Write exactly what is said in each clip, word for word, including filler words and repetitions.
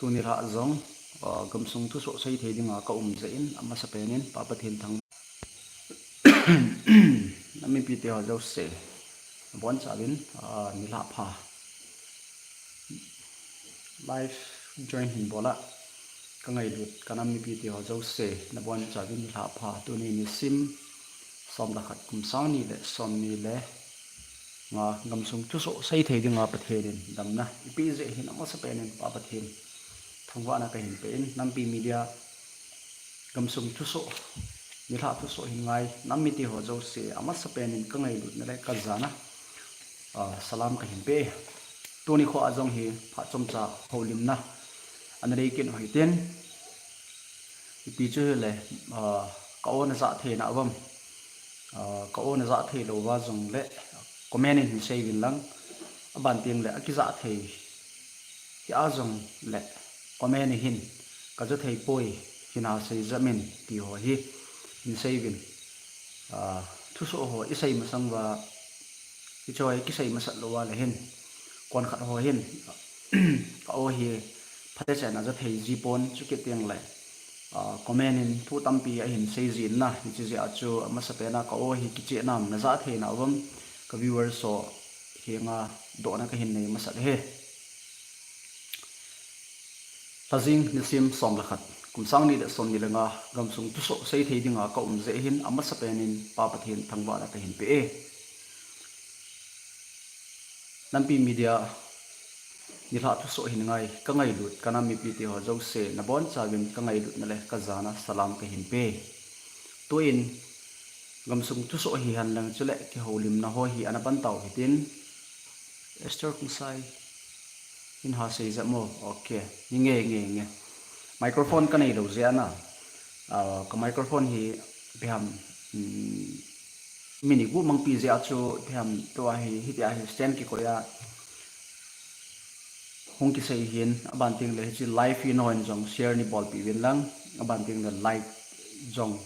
Tuni lha jong, ah, gamsung thusoh sei thei dinga ka um jeh in, amasapen in Pa Pathen thangvah. Nam mipite ho jouse, nabonchauvin, ah, nilhah pha. Live join hin bol a ka ngailut ka nam mipite ho jouse, nabonchauvin nilhah pha. Tuni nisim som le khat, kum sang ni le som ni le nga, gamsung thusoh sei thei dinga Pathen in damna eipeh jeh hin, amasapen in Pa Pathen thangvahna kahin pe in, Nampi Media gamsung thusoh, nilhah thusoh hin ngai nam mite ho jouse, amasapen in ka ngailutna le ka jana, ah, salam kahin pe. Tuni khoa jong hi phat chomcha houlimna ana nei kit u hitin, ipi chu hile, ah, ka aw najah thei na uvam, ah, ka aw najah thei lou uva jongle comment in hin sei uvin lang, aban tengle akijah thei hia jongle comment in hin, ka ja thei poi, hin ha sei jep in ti ho hi hin sei uvin. Ah, thusoh ho isei masang uva, hiche ho hi kisei masat lou uva le hin, konkhat ho hin, ka aw hi phatecha in aja thei ji pon, chukit tengle, ah, comment in thu tampi ahin sei jin na, hiche jeh a chu amasapen a ka aw hi kicheh nam najah thei na uvam, ka viewers ho henga dohna kahin nei masat e. Lhajing nisim som le khat, kum sang ni le som ni le nga, gamsung thusoh sei thei dinga ka um jeh hin, amasapen in Pa Pathen thangvahna kahin pe e. Nampi Media nilhah thusoh hin ngai ka ngailut ka nam mipite ho jouse, nabonchauvin ka ngailutna le ka jana salam kahin pe. Tuin gamsung thusoh hihen lang chule kihoulimna ho hi ana pan tau hitin, Esther Khongsai, hin ha sei jep mo. Ok, nge, nge, nge. Microphone ka nei lou jeh a na, ah, ka microphone hi ipi ham, um, mi ni guh mangpi jeh a chu ipi ham, tua hi, hitia hi stand kikoi a hung kisei hin, aban tengle hiche live hi nangho in jong share nei bolpeh uvin lang, aban tengle like jong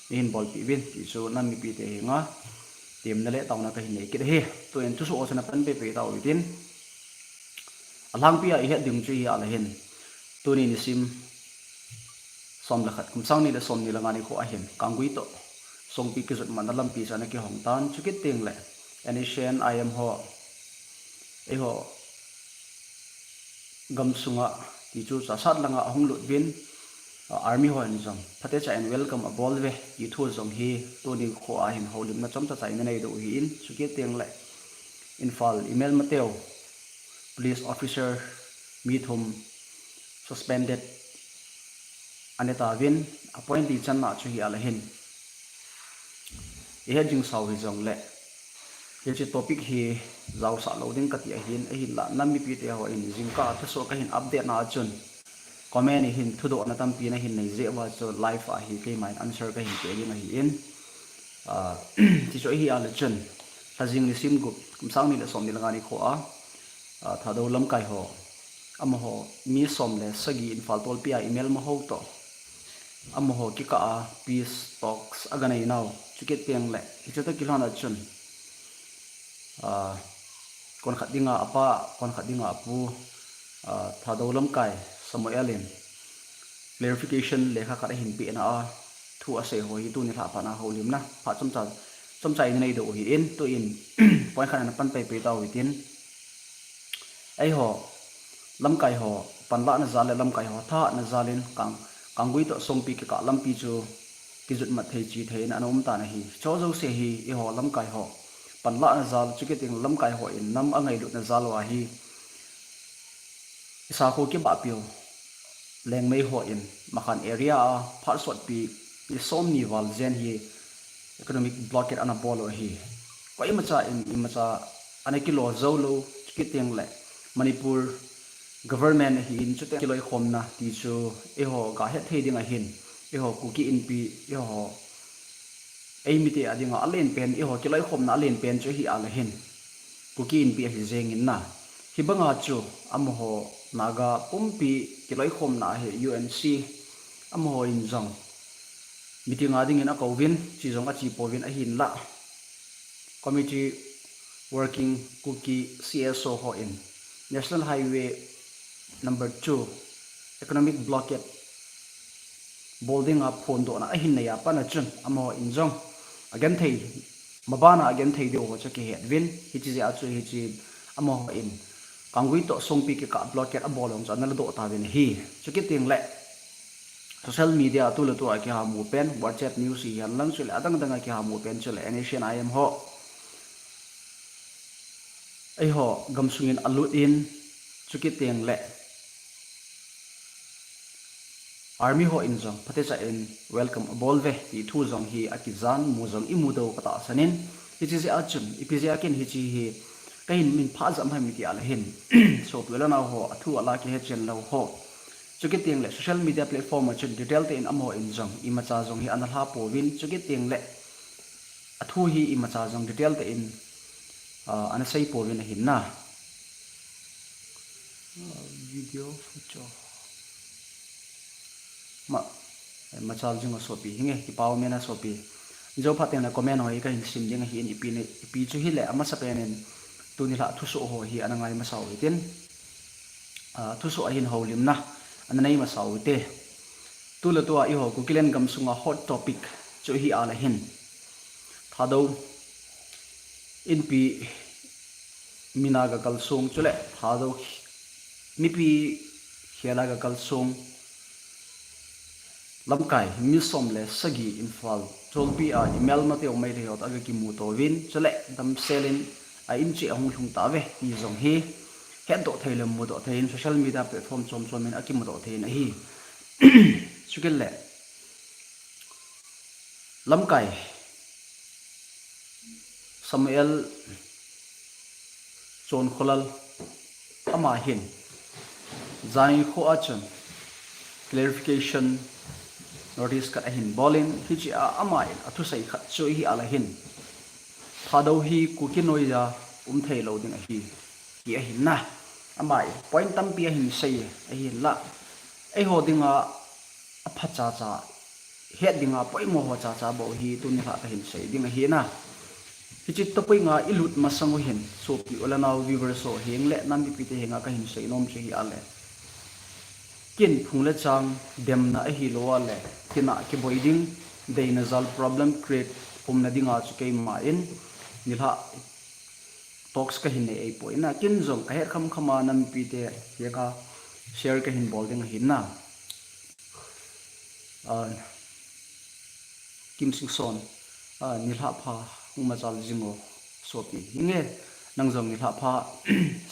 neihin bolpeh uvin ti chu nam mipite henga temna le taona kahin nei kit ahi. Tuin thusoh ho chu ana pan peipei tau hitin, alhangpi a ihet ding chu hia le hin, tuni nisim som le khat, kum sang ni le som ni le nga nikho a hin Kanggui toh Songpi kijotmatna lampi chu ana kihong tan, chukit tengle N S C N I M ho, eiho gamsunga ti chu chasat langa ahung lut uvin, ah, army hon jong phatecha in welcome abol uve ti thu jong hi tuni khoa hin houlimna chomcha cha in ana nei diu ahin, chukit tengle Imphal M L Mateo, police officer mi thum suspended ana tauvin, appointee channa chu hia le hin, ihet jing sau hijongle, hiche topic hi jaosah lou ding kati ahin, ahinla nam mipite hon jingkah a thusoh kahin update na a chun comment in hin thudohna tampi nahin nei jeh uva chu live a hi keiman answer kahin pe ding ahin, ah, ti chu ahia le chun, Lhajing nisim gup, kum sang ni le som ni le nga nikho a, ah, Thadou lamkai ho, amaho mi som le sagi Imphal tolpi a M L Mateo toh amaho kikah a peace talks aga nei nau, chukit tengle hiche toh kilhon a chun, ah, konkhat dinga apa, konkhat dinga apu, ah, Thadou lamkai Samuel in clarification lekha khat ahin pehna a, thu asei ho hi tuni lhah phat a houlimna phat chomcha, chomcha in nei diu ahin, tuin point khat ana pan peipei tau hitin, eiho lamkai ho panlahna jal le lamkai ho thahatna jal in Kang, Kanggui toh Songpi kikah lampi chu kijotmat thei chi thei in ana um tan ahi. Chu jouse hi eiho lamkai ho panlahna jal, chukit tengle lamkai hon nam angailutna jal uva hi, isakho kibahpiu Liangmei hon Makhan area a phat sotpi mi somni val jen hi economic blockade ana bol u ahi. Koimacha in imacha ana kilo jou lou, chukit tengle Manipur government ahin, chuteng kiloikhomna ti chu eiho gahet thei ding ahin, eiho Kuki Inpi, eiho eimite a dinga alen pen, eiho kiloikhomna alen pen chu ahia le hin Kuki Inpi ahi jeng in na, hibanga chu amaho Naga pumpi kiloikhomna ahi, U N C, amaho in jong meeting a dingin akouvin, che jong ache pouvin, ahinla Committee Working Kuki C S O hon National Highway number two economic blockade bol dinga phondohna ahin nei a pat a chun amaho in jong agenthei, mabana agenthei diu ho chu kihet uvin, hiche jeh a chu hiche amaho in Kanggui toh Songpi kikah blockade abol jong chu ana ladoh tauvin ahi. Chukit teng le social media tu le tu a kiha mu pen, WhatsApp news hihen lang chule adang dang a kiha mu pen chule N S C N I M ho eiho gamsung in alut in, chukit teng le Army ho in jong phatecha in welcome abol uve ti thu jong hi akijan mu jong imu diu katahsan in, hiche jeh a chun ipi jeh a ken hiche hi kahin min phah jam ham iti a le hin, sopi u le nao ho, athu ala kihe chen lou ho, chukit teng le social media platform a chun detail tah in amaho in jong imacha jong hi ana lha pouvin, chukit teng le athu hi imacha jong detail tah in, ah, ana sei pouvin ahin na. Ah, video photo. Ma, eh, machal jing o sopi, hinge, kipa um e na sopi. Jou phat teng le comment ho hi kahin sim ding ahin, ipi ni, ipi chu hile, amasapen in tuni lha thusoh ho hi ana ngai masa u hitin. Ah, thusoh ahin houlimna ana nei masa u hite. Tu le tu a eiho Kukiland gamsunga hot topic chu hi a le hin, Thadou Inpi mina ga kalsong chule Thadou mipi khela ga kalsong lamkai mi som le sagi Imphal Cholpi a imelmateu Meitei ho toh aga kimuto uvin, chule damsel in a in cheh ahung lhung tauve ti jong hi hetdoh thei le mudoh thei in social media platform chom chom in akimudoh thei in ahi. Chukit le lamkai Samuel Chonkholal ama hin, jan nikho a chun clarification notice khat ahin bol in, hiche a ama in athusei khat chu hi a le hin, Thadou hi Kuki noiya um thei lou ding ahi, ti ahin na. Ama in point tampi ahin sei ahin la, eiho dinga apha chacha, het dinga poimo ho chacha bou hi tuni lha kahin sei ding ahi na. Hiche topic a ilut masang u hin, sopi u le nao viewers ho heng le nam mipite henga kahin sei nom chu hi a le, kin phung le chang demna ahilou a le, kin a kiboi ding, deina jal problem create umna dinga chu keima in nilhah talks kahin nei ahipoi na, kin jong kahet kham kham a nam mipite henga share kahin bol ding ahin na. Ah, Kimsingson, ah, nilhah pha hung machal jing o sopi. Hinge, nang jong nilhah pha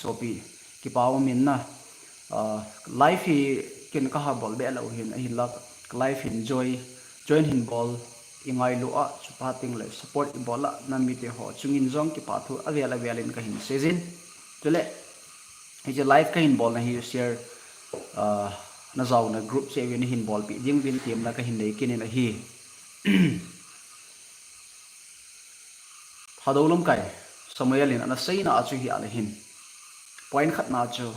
sopi, kipa um in na. Ah, live hi ken kaha bol be lou hin, ahin la live hin join, join hin bol ingailu a, chuphat teng le support ibol a, nam mite ho chung in jong kipa thu avel avel in kahin sei jin. Chule hiche live kahin bolna hi share, ah, na jaona group cheh uvin hin bolpeh ding uvin temna kahin nei kit in ahi. Thadou lamkai Samuel in ana seina a chu hi a le hin, point khatna chu,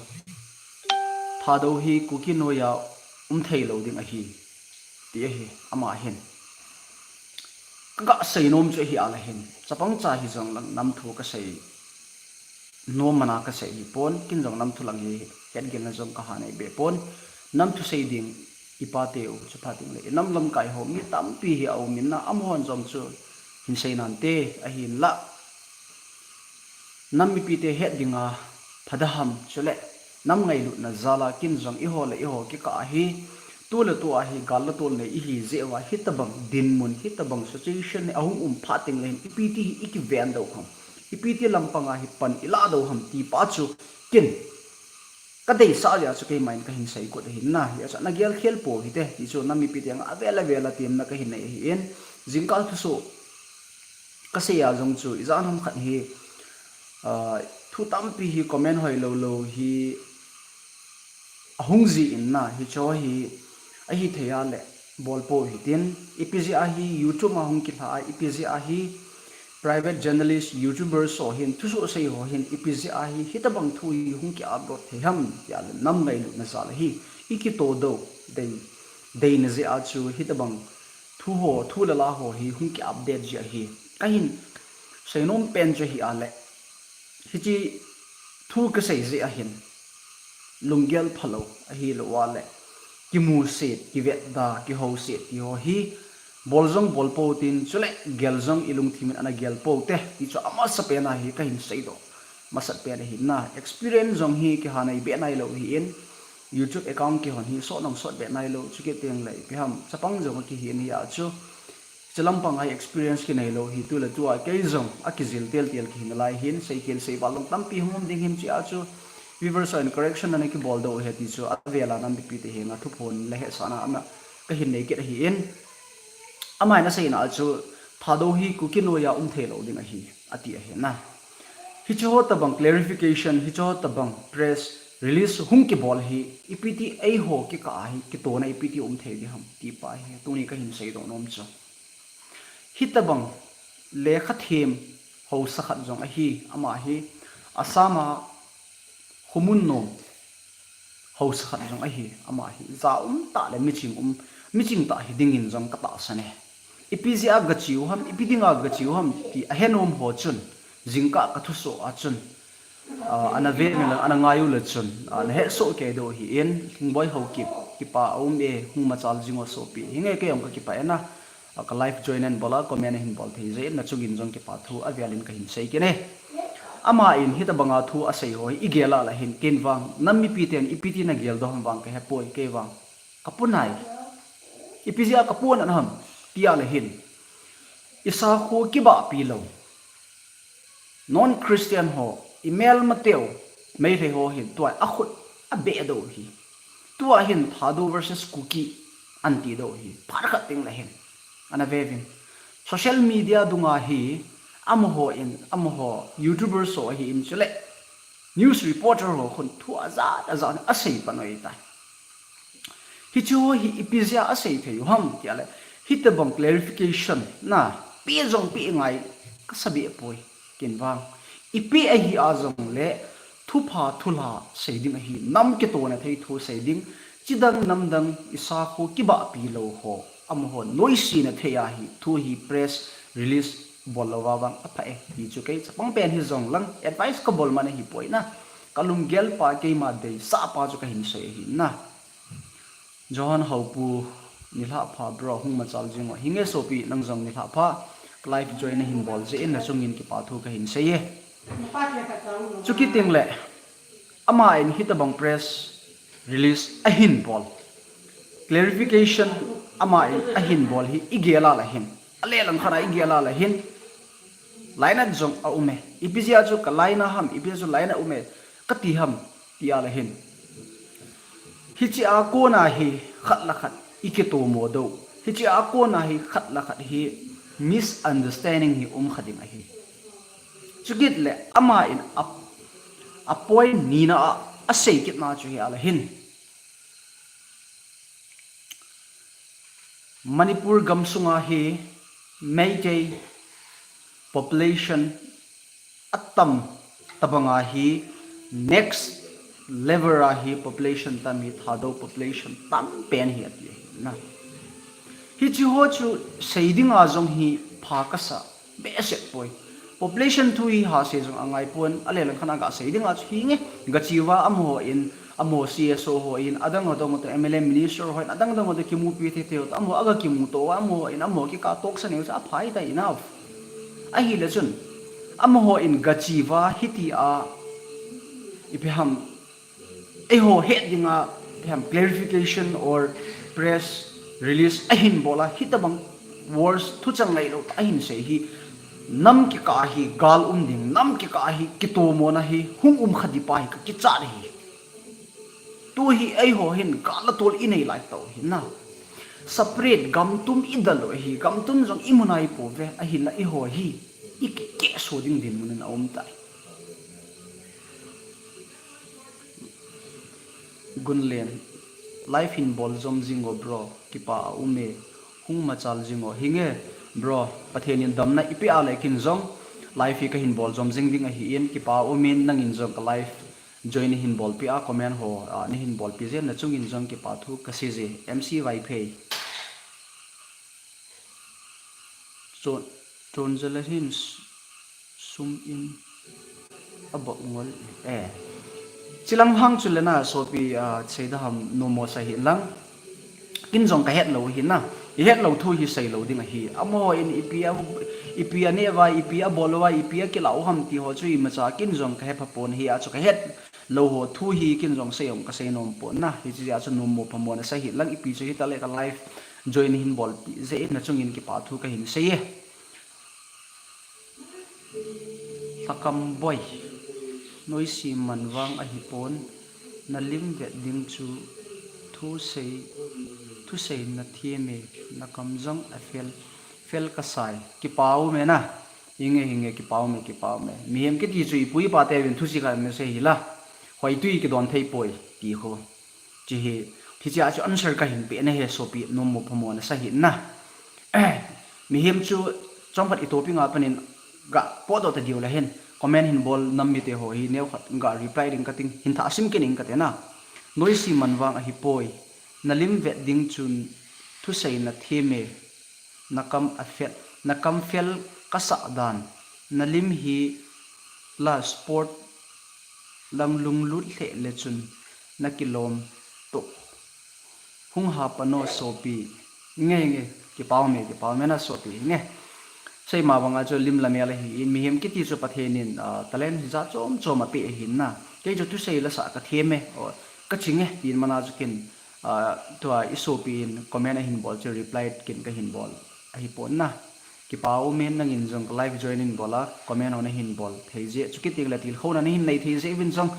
Thadou hi Kuki noiya um thei lou ding ahi, ti ahi. Ama hin kaga sei nom chu ahi a le hin, chapang cha hijong lang nam thu kasei nom mana kasei hipon, kin jong nam thu lang hi hetgilna jong kaha nei be pon. Nam thusei ding ipa teu, chuphat teng le inam lamkai ho mi tampi hi aum in na, amahon jong chu hin sei nante, ahin la nam mipite het dinga phada ham, chule nam ngailutna jal a kin jong eiho le eiho kikah a hi, tu le tu a hi gal le tol nei ihi jeh uva, hitobang dinmun, hitobang situation hi ahung um phat teng le hin, ipi ti hi ikiven diu ham, ipi ti lampang a hi pan ilah diu ham ti pa chu kin kadeisah jeh a chu keima in kahin sei kit ahin na. Hijeh a chu nagel khel pou hite ti chu nam mipite henga avel avel a temna kahin nei ahin, jingkah thusoh kasei a jong chu ijat ham khat hi, ah, thu tampi hi comment hoilou lou hi ahung ji in na, hicheho hi ahithei a le bol pou hitin, ipi jeh a hi YouTube a hung kilha a, ipi jeh a hi private journalist, YouTubers ho hin, thusoh sei ho hin, ipi jeh a hi hitobang thu hi hung ki upload thei ham ti a le, nam ngailutna jal a hi ikito diu, dei, deina jeh a chu hitobang thu ho, thu le la ho hi hung ki update ji ahi. Kahin seinom pen chu hi a le, hiche thu kasei jeh a hin lunggel phalou ahilou a le, kimuset, kivetda, kihoset ti ho hi bol jong bol pou tin, chule gel jong i lungthim in ana gel pou te ti chu amasa pen a hi kahin seidoh masat pen ahi na. Experience jong hi kiha nai be nailou hi in, YouTube account kihon hi sot nong sot be nailou, chukit teng le ipi ham chapang jong kihi in hi a chu. Hiche lampang a hi experience kinei lou hi, tu le tu a kei jong akijil tel tel kihi nalai hin, seikhel seival jong tampi hung um ding him chia chu, viewers ho in correction ana kibol doh u ahi ti chu avel a nam mipi te henga thuphon le hetsahna ana kahin nei kit ahi in, amahin aseina a chu Thadou hi Kuki noiya um thei lou ding ahi, ati ahi na. Hiche ho tabang clarification, hiche ho tabang press release hung kibol hi, ipi ti eiho kikah a hi kitona ipi ti um thei ding ham ti pa hi tuni kahin seidoh nom chu. Hitabang lekha them haosa khat jong ahi, ama hi Assam a khomun nom haosa khat jong ahi, ama hi ja um tah le miching um, miching tah hi ding in jong katahsan e. Ipi jeh a gache u ham, ipi dinga gache u ham ti ahe nom ho chun, jingkah kathusoh a chun, ah, ana ve uvin lang, ana ngai u le chun, ah, nahet soh kei diu ahi in, Lhingboi Haokip, kipa aum e, hung machal jing o sopi. Hinge kei jong kakipah e na, ah, ka live join nahin bol a, comment nahin bol thei jeh in, nachung in jong kipa thu avel in kahin sei kit e. Amahin hitabang a thu asei ho hi igel a le hin, ken vang, nam mipi ten ipi ti nagel doh ham vang kahe poi, kei vang. Kapu nai. Ipi jeh a kapu nai ham ti a le hin, i sakho kibahpi lou, non Christian ho, i melmateu, Meitei ho hin tua akhut abeh doh u hi. Tua hin Thadou versus Kuki anti doh u hi. Phat khat teng le hin ana ve uvin, social media dunga hi amaho in, amaho YouTubers ho ahi in chule news reporter ho khun thu ajat ajat asei pan u ahitai. Hiche ho hi ipi jeh a asei thei u ham ti a le, hitabang clarification na pe jong pe ngai kasa be poi, ken vang. Ipi ahi a jong le thupha thulha sei ding ahi, nam kitona thei thu sei ding, chidang namdang i sakho kibahpi lou ho, amaho noisena thei a hi thu hi press release bol lou va vang apha e ti chu kei chapang pen hi jong lang advice kabol man ahi poi na. Kalunggel pa, keima deisah pa chu kahin sei ahi na. Johan Haopu, nilhah pha bro, hung machal jing o. Hinge sopi, nang jong nilhah pha. Live join nahin bol jeh in nachung in kipa thu kahin sei e. Chukit teng le, amahin hitabang press release ahin bol, clarification amahin ahin bol hi igel a le hin, alelang khat a igel a le hin, lainat jong aum e. Ipi jeh a chu ka lainat ham, ipi jeh a chu lainat um e kati ham ti a le hin, hiche a kona hi khat le khat i kitomo doh, hiche a kona hi khat le khat hi misunderstanding hi um kha ding ahi. Chukit le amahin a, a point nina a asei kitna chu hi a le hin, Manipur gamsunga hi Meitei population atam tabanga hi next level a hi population tam hi Thadou population tam pen hi ati ahi na. Hiche ho chu sei dinga jong hi pha kasa behseh poi. Population thu hi hase jong angai pon, alelang khat a gasei dinga chu hinge, gache uva amaho in, amaho C S O ho in, adang adang to M L A minister ho in, adang adang to kimupi thei thei to, amaho aga kimuto uva, amaho in, amaho kikah tohsa neu chu aphai tai, enough. Ahile chun, amaho in gache uva hitia, ipi ham, eiho het dinga, ipi ham, clarification or press release ahin bol a, hitabang words thuchang ngailou ahin sei hi, nam kikah a hi gal um ding, nam kikah a hi kitomona hi hung um kha ding pa hi kakichat ahi. Tu hi eiho hin gal a tol inei lai tau hi na. Separate gamtum idal u ahi, gamtum jong imu nai pouve, ahinla eiho hi ikikehso ding dinmun in aum tai. Gunlen, live hin bol jom jing o bro, kipa aum e, hung machal jing o. Hinge bro, Pathen in damna ipeh a le ken jong live hi kahin bol jom jing ding ahi in, kipa aum in, nangin jong ka live join nahin bolpi a, comment ho, ah, nahin bolpi jeh in nachung in jong kipa thu kasei e, M C Vaiphei. Chon, chon jala hin sum in abok ngol e. Chilang hang chu le na sopi, ah, sei da ham nomo sa hi lang. Kin jong kahet lou hi na. Ihet lou thu hi sei lou ding ahi. Amaho in ipi a, ipi a neh uva, ipi a bol uva, ipi a kilah u ham ti ho chu imacha kin jong kahe pha pon ahi a chu kahet lou ho thu hi kin jong sei jong kasei nom pon na. Hiche jeh a chu nommo phamona sa hih lang ipi chu hitaleh ka live join hin bolpeh jeh in na chungin kipa thu kahin sei e. Lhakam boi, noise man vang ahipon, na lim vet ding chu thusei, thusei na thiam e, na kam jong afel, fel kasai. Kipa um e na. Hinge, hinge, kipa um e, kipa um e. Mihem kiti chu ipu ipa teuvin thusi khat nasei hila. Hoitui kidon thei poi, ti khu. Hiche hi, hiche a chu answer kahin peh na hi sopi, nommo phamona sa hih na. Mihem chu chomkhat i topic a pat in ga potdoh ta diu le hin comment hin bol nam mite ho hi neokhat ga reply ding kating, hin thah sim kit ing kate na. Noise man vang ahipoi. Na lim vet ding chun thusei na thiam e. Na kam afel, na kam fel kasah dan. Na lim hi la sport lang lunglut lheh le chun na kilom toh. Hung ha pan o sopi. Nge, nge, kipa um e, kipa um e na sopi, nge. Seima banga chu lim le mel ahi in, mihem kiti chu Pathen in, ah, talent hi jat chom chom apeh ahin na. Kei chu thusei la sah kathiam e, o, kachi nge, tin mana chu kin, ah, tua i sopi in comment ahin bol chu reply kin kahin bol ahipon na. Kipa um e, nangin jong ka live join in bol a, comment ho nahin bol thei jeh, chukit teng le tilkhouna nahin nei thei jeh uvin jong,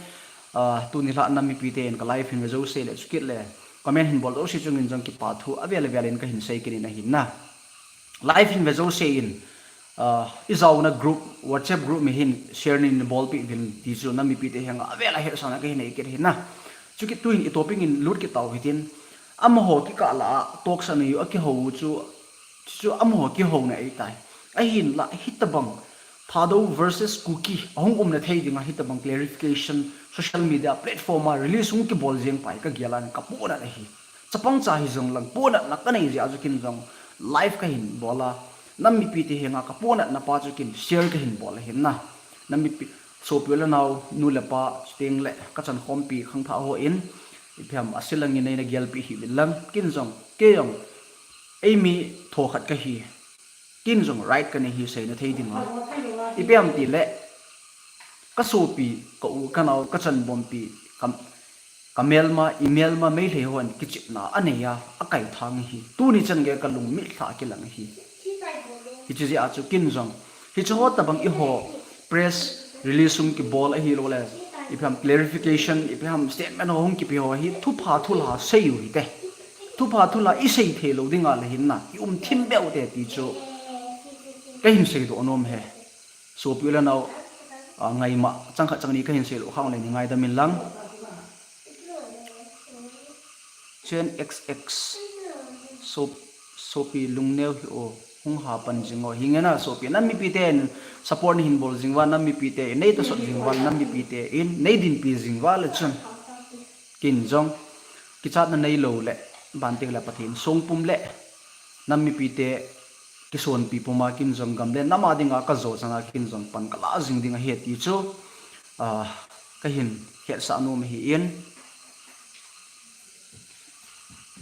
ah, tuni lhah nam mipite in ka live hin ve jouse le, chukit le comment hin bol jouse chungin jong kipa thu avel avel in kahin sei kit in ahin na. Live hin ve jouse in, ah, i jaona group, WhatsApp group mi hin share nin bolpeh uvin ti chu nam mipite henga avel a hetsahna kahin nei kit ahin na. Chukit tuhin i topic in lut kit tau hitin, amaho kikah lah a talk sa nei u akihou u chu, chu amaho kihouna ahitai. Ahinla hitabang Thadou versus Kuki ahung umna thei dinga hitabang clarification social media platform a release hung kibol jeng pai kagel a kapohnat ahi. Chapang cha hijong lang pohnatna kanei jeh a chu kin jong live kahin bol a, nam mipite henga kapohnatna pa chu kin share kahin bol ahin na. Nam mipi, sopi u le nao, nu le pa, chuteng le kachankhompi khangthah ho in, ipi ham asilangin neina gelpeh hih uvin lang, kin jong, kei jong, eimi tho khat kahi, kin jong right kanei hi seina thei dinga. Ipi ham tile, ka sopi, ka u, ka nao, kachanbompi, ka, ka melma, i melma Meitei hon kichepna anei a, akaithang hi. Tuni chan gei kalung mitlha kilang hi. Hiche jeh a chu kin jong, hiche ho tabang eiho press release hung kibol ahilou le, ipi ham clarification, ipi ham statement ho hung kipe ho hi thupha thulha sei u hite. Thupha thulha i sei thei lou dinga le hin na, i um thim beh u te ti chu kahin seidoh nom e. Sopi u le nao, ah, ngaima chang khat chang ni kahin seilou khang le nei ngaidam in lang. Chen X X, sop-, sopi lungneo hih o, hung ha pan jing o. Hinge na sopi, nam mipite in support nahin bol jing uva, nam mipite in nei tosot jing uva, nam mipite in nei dinpi jing uva le chun, kin jong kichatna neilou le, banteng le Pathen songpum le nam mipite kisonpi puma kin jong gam le nam a dinga kajo chana kin jong pan kalah jing ding ahi ti chu, ah, kahin hetsah nom ahin.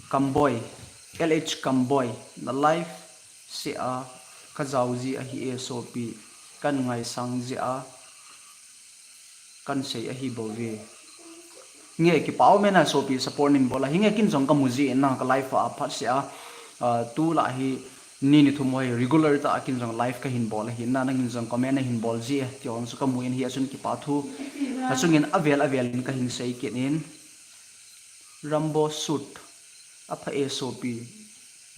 Kamboi, L H Kamboi, na live seh a kajao ji ahi e sopi, kan ngaisang jeh a kan sei ahi bouve. Hinge kipa um e na sopi, support nin bol a. Hinge kin jong kamu ji in na ka live a phatseh a, ah, tulai hi ni ni thum ho hi regular tah a kin jong live kahin bol ahin na, nangin jong comment nahin bol ji e ti ho chu kamu in, hia chun kipa thu. Nachungin avel avel in kahin sei kit in. Rambo suit. Apha e sopi.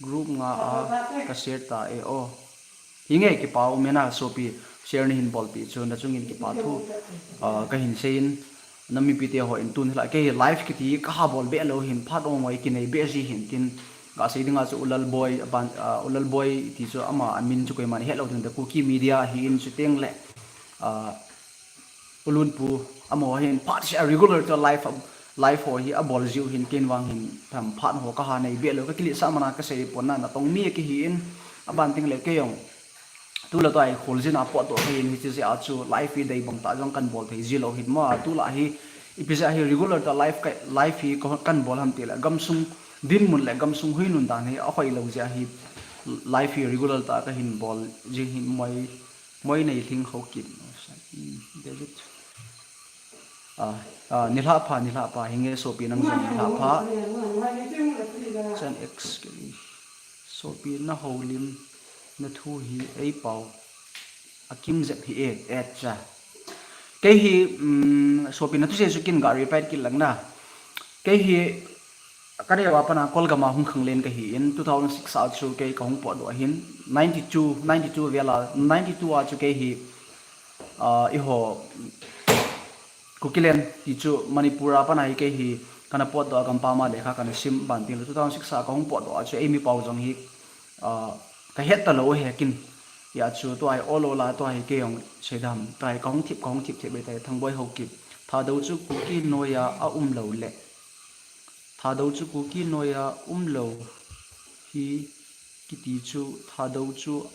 Group nga a ka share ta e o. Hinge kipa um e na sopi, share nahin bolpeh chu nachungin kipa thu, ah, kahin sei in, nam mipite ho in tun hilai kei live kiti kaha bol beh lou hin phat ong oi kinei beh ji hin tin, kasei dinga chu U Lalboi, aban, ah, U Lalboi ti chu ama amin chu koiman hetlou ding, The Kuki Media ahin chuteng le, ah, U Lunpu, amaho hin phatseh a regular tah a live, live ho hi abol jiu hin, ken vang hin tham phat ho kaha nei beh lou, kakiletsah mana kasei pon na, natong mi kahi in, aban teng le kei jong tulai tua hi kholjin a potdoh thei in, hiche jeh a chu live hi dei bang tah jong kan bol thei ji lou hin ma, tulai hi ipi jeh a hi regular tah a live ka, live hi ka, kan bol ham tile gamsung dinmun le gamsung huinun dan hi ahoi lou jeh a hi live hi regular tah a kahin bol jing hi. Moi, Moinei Lhingkhokim, David. Ah, ah, nilhah pha, nilhah pha, hinge sopi nang jong nilhah pha. Chan X, sopi na houlimna thu hi eipao akim jep hi e, etcha. Kei hi, um, sopi na thusei chu kin ga reply kit lang na. Kei hi, ka neo a pat a Kolgam a hung khanglen kahi in, two thousand six a chu kei kahung potdoh ahin, ninety-two, ninety-two vel a, ninety-two a chu kei hi, ah, eiho, Kukiland ti chu Manipur a pat a hi kei hi kana potdoh a, gampam a lekha kana sim ban teng le two thousand six a kahung potdoh a chu eimi pao jong hi, ah, kahet talou ahi kin. Hia chu tua hi ol ol a tua hi kei jong seidam, tua hi kahung thip, kahung thip thip bei tai, Thangboi Haokip. Thadou chu Kuki noiya aum lou le. Thadou chu Kuki noiya um lou hi kiti chu, Thadou chu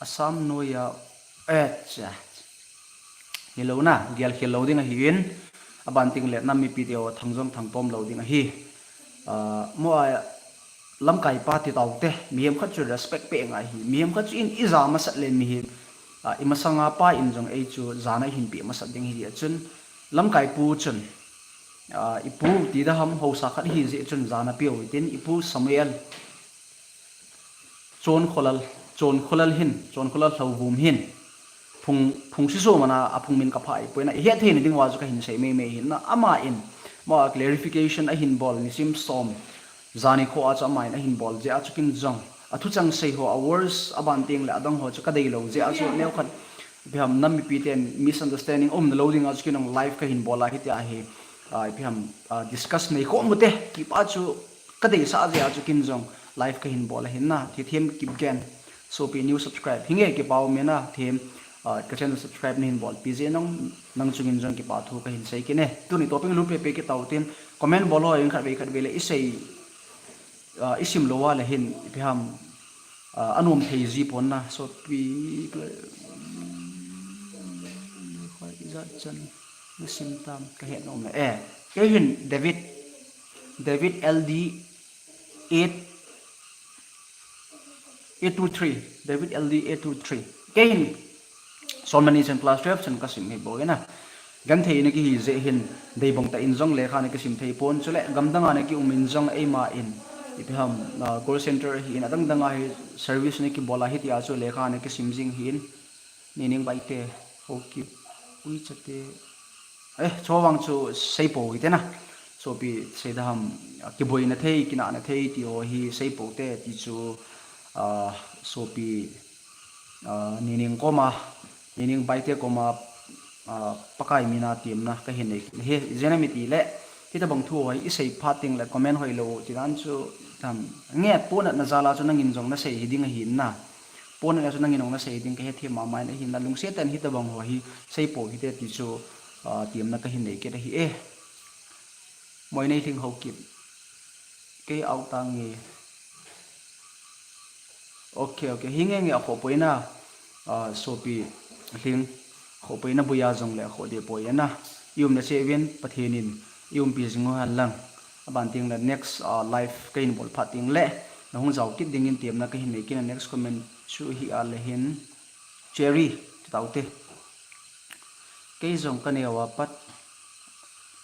Assam noiya, eh, cha. Hilou na, gel khel lou ding ahi in, aban teng le nam mipi te ho thang jong thang pom lou ding ahi. Ah, mo a lamkai pa ti tau te, mihem khat chu respect pe ngai hi, mihem khat chu in ija masat le mihem, ah, i masanga pa in jong ei chu jana ihin pe masat ding hi a chun, lamkai pu chun, ah, ipu ti da ham, hausa khat hi jeh chun jana pe u tin, ipu Samuel Chonkholal, Chonkholal hin, Chonkholal Lhouvum hin, phung, phung siso mana, aphung min kapha ipoi na, ihet thei na ding uva chu kahin sei mei mei hin na, ama in, mo a clarification ahin bol, nisim som, jani kho a chu ama in ahin bol jeh a chu kin jong, athu chang sei ho, a words, aban teng le adang ho chu kadei lou jeh a chu neo khat, ipi ham nam mipi ten misunderstanding um na lou ding a chu kin jong live kahin bol a hitia hi, ah, ipi ham, ah, discuss nei khom u te, kipa chu kadeisah jeh a chu kin jong live kahin bol ahin na, Thithem Kipgen, sopi new subscribe. Hinge kipa um e na, Thithem, ah, ka channel subscribe nahin bolpi jeh nang, nang chung in jong kipa thu kahin sei kit e. Tuni topic lut pepe kit tau tin, comment bol ho in khatvei khatvei le isei, ah, isim lou a le hin, ipi ham, ah, anom thei ji pon na, sopi, ijat chan nasim tam kahet nom le. Eh, kei hin David, David L D eight, eight two three, David L D eight two three. Kei hin Solmani chan class twelve chan kasim hi bou e na. Genthei na kihi jeh hin, deibang tah in jong lekha na kisim thei pon, chule gamdang a na kium in jong eima in, ipi ham, ah, call center hi in adang dang a hi service na kibol a hitia chu lekha na kisim jing hi in, Nining Baite, Haokip, Uicha te, eh, chuvang chu sei pou hite na. Sopi sei da ham, ah, kiboina thei, kinahna thei ti ho hi sei pou te ti chu, ah, sopi, ah, Nining koma, Nining Baite koma, ah, Pakai mina temna kahin nei hi, ijeh inem itile, hitabang thu ho hi isei phat teng le comment hoilou ti dan chu tam nge, ponatna jal a chu nangin jong nasei hi ding ahin na. Ponatna chu nangin jong nasei ding kahethem mama in ahin na, lungset tah in hitabang ho hi sei pou hite ti chu, ah, temna kahin nei kit ahi e. Moinei Lhingkhokim. Kei out tange. Ok, ok. Hinge nge akhoh poi na, ah, sopi Lhing, khoh poi na boi a jong le akhoh deh poi na. I umna cheh uvin Pathen in i umpi jing u hen lang. Aban teng le next, ah, live kahin bol phat teng le nahung jao kit ding in temna kahin nei kit na, next comment chu hi a le hin Cherry, ti tau te. Kei jong ka neo a pat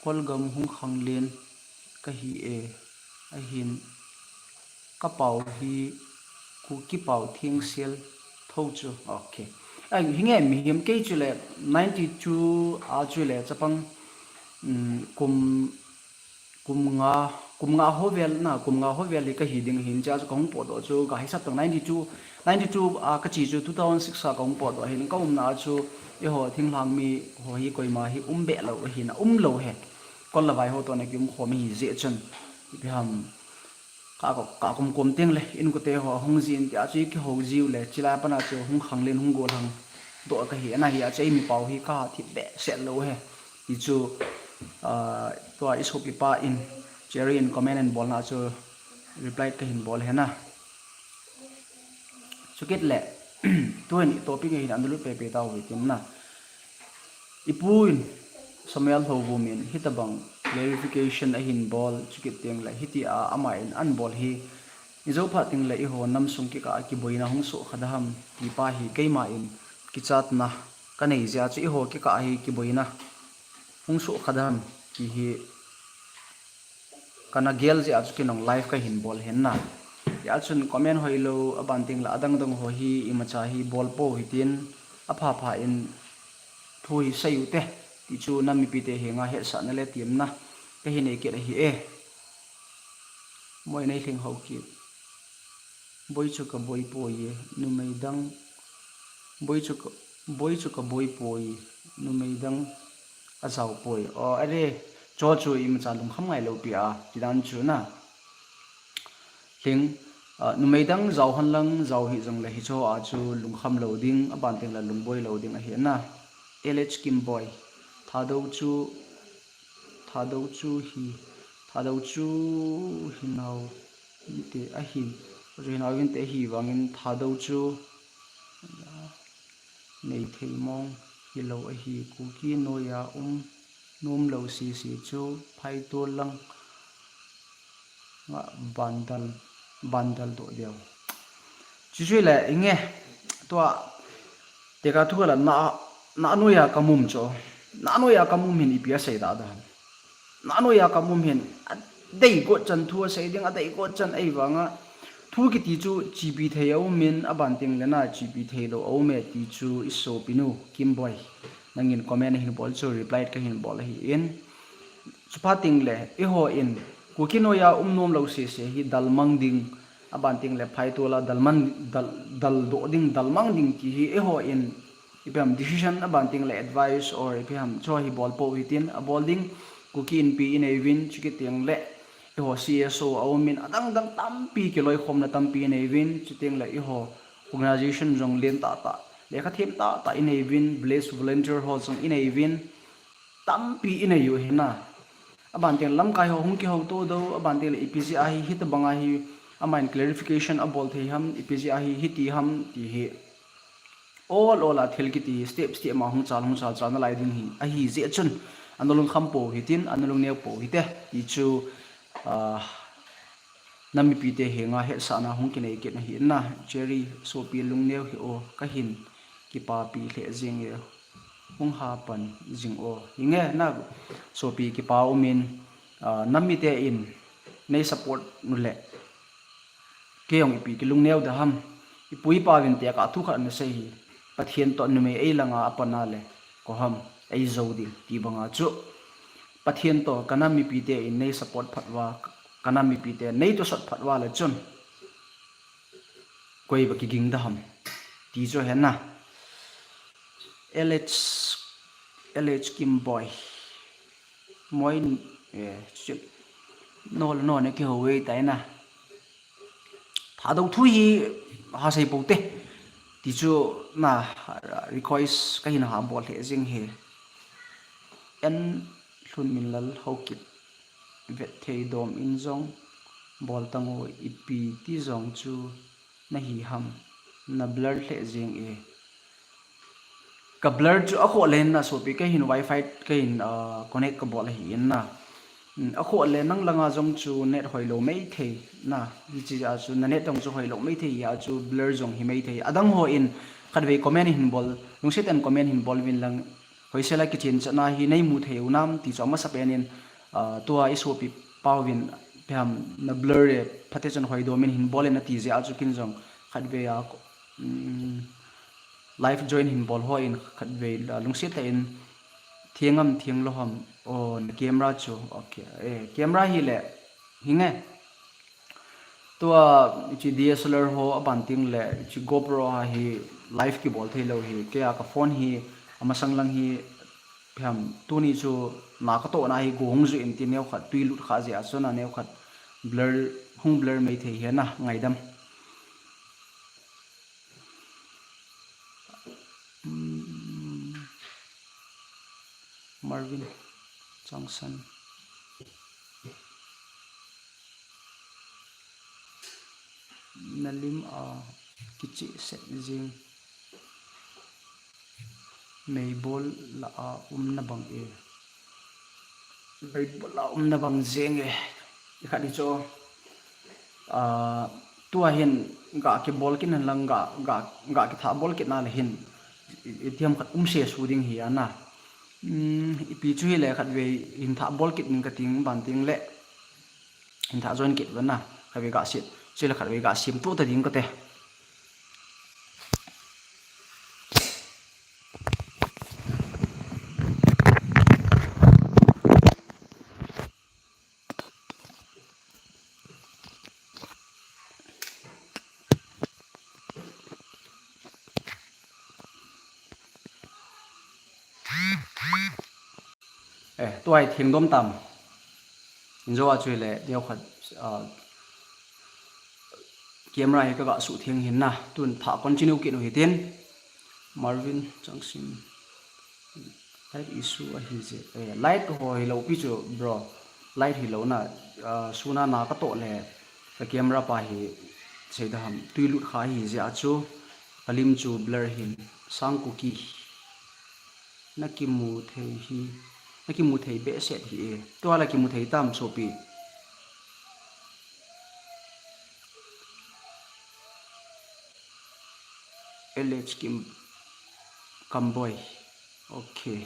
Kolgam hung khanglen kahi e, ahin ka pao hi Kuki pao thengsel tho chu. Ok. Ai, hinge mihem kei chule ninety-two a chule chapang, um, kum, kum nga, kum nga ho vel na, kum nga ho vel hi kahi ding hin cha chu kahung potdoh chu ka hisap tang ninety-two, ninety-two a kache chu two thousand six a kahung potdoh hin ka umna a chu eiho thinglhang mi ho hi koima hi um be lou ahin, aum lou he. Kol le vai ho toh na kium khom hi jeh chun. Ipi ham, ka, ka, ka kum kum teng le, inkote ho hung jin tia chu i kihou jiu le, chilai a pat a chu hung khanglen hung gollhang doh kahi, ana hi a chu eimi pao hi ka thip behseh lou he. Ti chu, ah, tua i sopi pa in, Cherry in comment in bolna chu reply kahin bol he na. Chukit le, tuin i topic hi na lut pepe tau hitin na. I pu in, Samuel Lhouvum in, hitabang clarification ahin bol, chukit teng le hitia ama in an bol hi, ijo phat teng le eiho nam sung kikah a kiboina hung soh kha da ham, ti pa hi keima in kichatna kanei jeh a chu eiho kikah hi kiboina hung soh kha da ham, ti hi kana gel jeh a chu kin jong live kahin bol ahin na. Hia chun comment hoilou, aban teng le adang dang ho hi imacha hi bol pou hitin, apha pha in thu hi sei u te, ti chu nam mipi te henga hetsahna le temna kahin nei kit ahi e. Moi nei lhing ho kit. Boi chu kaboi poi e, numei dang. Boi chu ka, boi chu kaboi poi, numei dang ajao poi. O, are, cho chu imacha lungkham ngai lou pi a, ti dan chu na. Lhing, ah, numei dang jao hon lang, jao hih jong le hicho a chu lungkham lou ding, aban teng le lungboi lou ding ahi na. L H Kimboi, Thadou chu, Thadou chu hi, Thadou chu hinau inte ahi, chu hinau inte ahi vangin Thadou chu nei thei mong hilou ahi, Kuki noiya um nom lou sese chu phaitol lang a bandal, bandal doh deu. Chuchu le inge, tua, tekah thu khat la na, na noiya ka mum chu, na noiya ka mum hin ipi asei da da ham. Na noiya ka mum hin, adei got chan thu asei ding, adei got chan ahi vanga, thu kiti chu chepi thei a um in, aban teng le na chepi thei lou a um e ti chu isopinu, Kimboi. Nangin comment ahin bol chu reply kahin bol ahi in. Chuphat teng le, eiho in, Kuki noiya um nom lou sese hi dalmang ding, aban teng le phaitol a dalmang, dal, dal doh ding, dalmang ding ti hi eiho in, ipi ham decision aban teng le advice or ipi ham chu hi bol pou hitin, abol ding, Kuki Inpi inei uvin, chukit teng le, eiho C S O a um in, adang dang tampi kiloikhomna tampi inei uvin, chuteng le eiho organization jong len tah tah, lekha them tah tah inei uvin, village volunteer ho jong inei uvin, tampi inei u ahi na. Aban teng lamkai ho hung kihouto dou, aban teng le ipi jeh a hi, hitabang a hi, amahin clarification abol thei ham, ipi jeh a hi, hiti ham, ti hi. Ol ol a thil kiti hi, step step ma hung chal, hung chal, chal nalai ding hi, ahi jeh chun, ana lungkham pou hitin, ana lungneo pou hite, ti chu, ah, nam mipi te henga hetsahna hung kinei kit ahi na, Cherry, sopi lungneo hih o, kahin kipapi lheh jing e, hung hapan jing o. Inge na sopi kipa um in, ah, nam mite in nei support nu le, kei jong ipi kilungneo da ham, ipu ipa uvin tekah thu khat ana sei hi, Pathen toh numei ei langa apan a le, ko ham, ei jou ding, ti banga chu, Pathen toh ka nam mipi te in nei support phat uva, ka nam mipi te nei tosot phat uva le chun, koi ba kiging da ham, ti chu ahi na. L H, L H Kimboi. Moi, eh, chu, no, no, ne kihou e tai na. Thadou thu hi ha sei pou te. Ti chu na, request kahin ha bol lheh jing e. En Lhunminlal Haokip. Vet thei dom in jong bol tang o, ipi ti jong chu nahi ham, na blur lheh jing e. Ka blur chu akhoh le na sopi, kei hin wifi kei hin, ah, connect kabol ahi in na. Mm, akhoh le nang langa jong chu net hoilou maithei na. Hiche a chu na net jong chu hoilou maithei a chu blur jong hi maithei. Adang ho in khatvei comment hin bol, lungset in comment hin bol uvin lang, hoisel a kichen chatna hi nei mu thei u nam ti chu amasa pen in, ah, tua i sopi pa uvin ipi ham na blur e, phatecha hoi dom in hin bol in ati jeh a chu kin jong khatvei a, um, live join hin bol ho in khatvei la lungset tah in theng am theng lou ham, o, na camera chu, okay, eh, camera hi le, hinge. Tua, hiche D S L R ho aban teng le, hiche GoPro a hi live kibol thei lou hi, kei a ka phone hi, amasang lang hi, ipi ham, tuni chu na ka toh na hi go hung ju in ti neo khat, tui lut kha jeh a chu na neo khat blur, hung blur maithei hi na, ngaidam. Hmm. Marvin Changsan. Na lim a kicheh set jing. Meibol la a um na bang e. Baibola umna bang jeng e. Ikhat ni chu, ah, tua hin ga kibol kit na lang ga, ga, ga kitha bol kit na le hin. I, i tiam khat um se su ding hi ana. Hmm, ipi chu hi le khat vei hin tha bol kit ning ka ting ban ting le. Hin tha join kit vana. Khat vei ga siam. Chu le khat vei ga siam tu ta ding ka te. Eh, tua hi theng dom tam. Injo a chu le, neo khat, ah, camera hi ka ga su theng hin na. Tun tha continue kit u hi tin. Marvin Changsim. Light issue ahi je. Eh, light ho hi lo pi chu, bro. Light hi lo na, ah, suna na ka to le. Ka camera pa hi sei da ham. Tui lut kha hi je a chu. Ka lim chu blur hin. Sang Kuki. Na kimu thei hi, na kimu thei behseh hi e. Tua la kimu thei tam sopi. L H Kim Kamboi. Okay.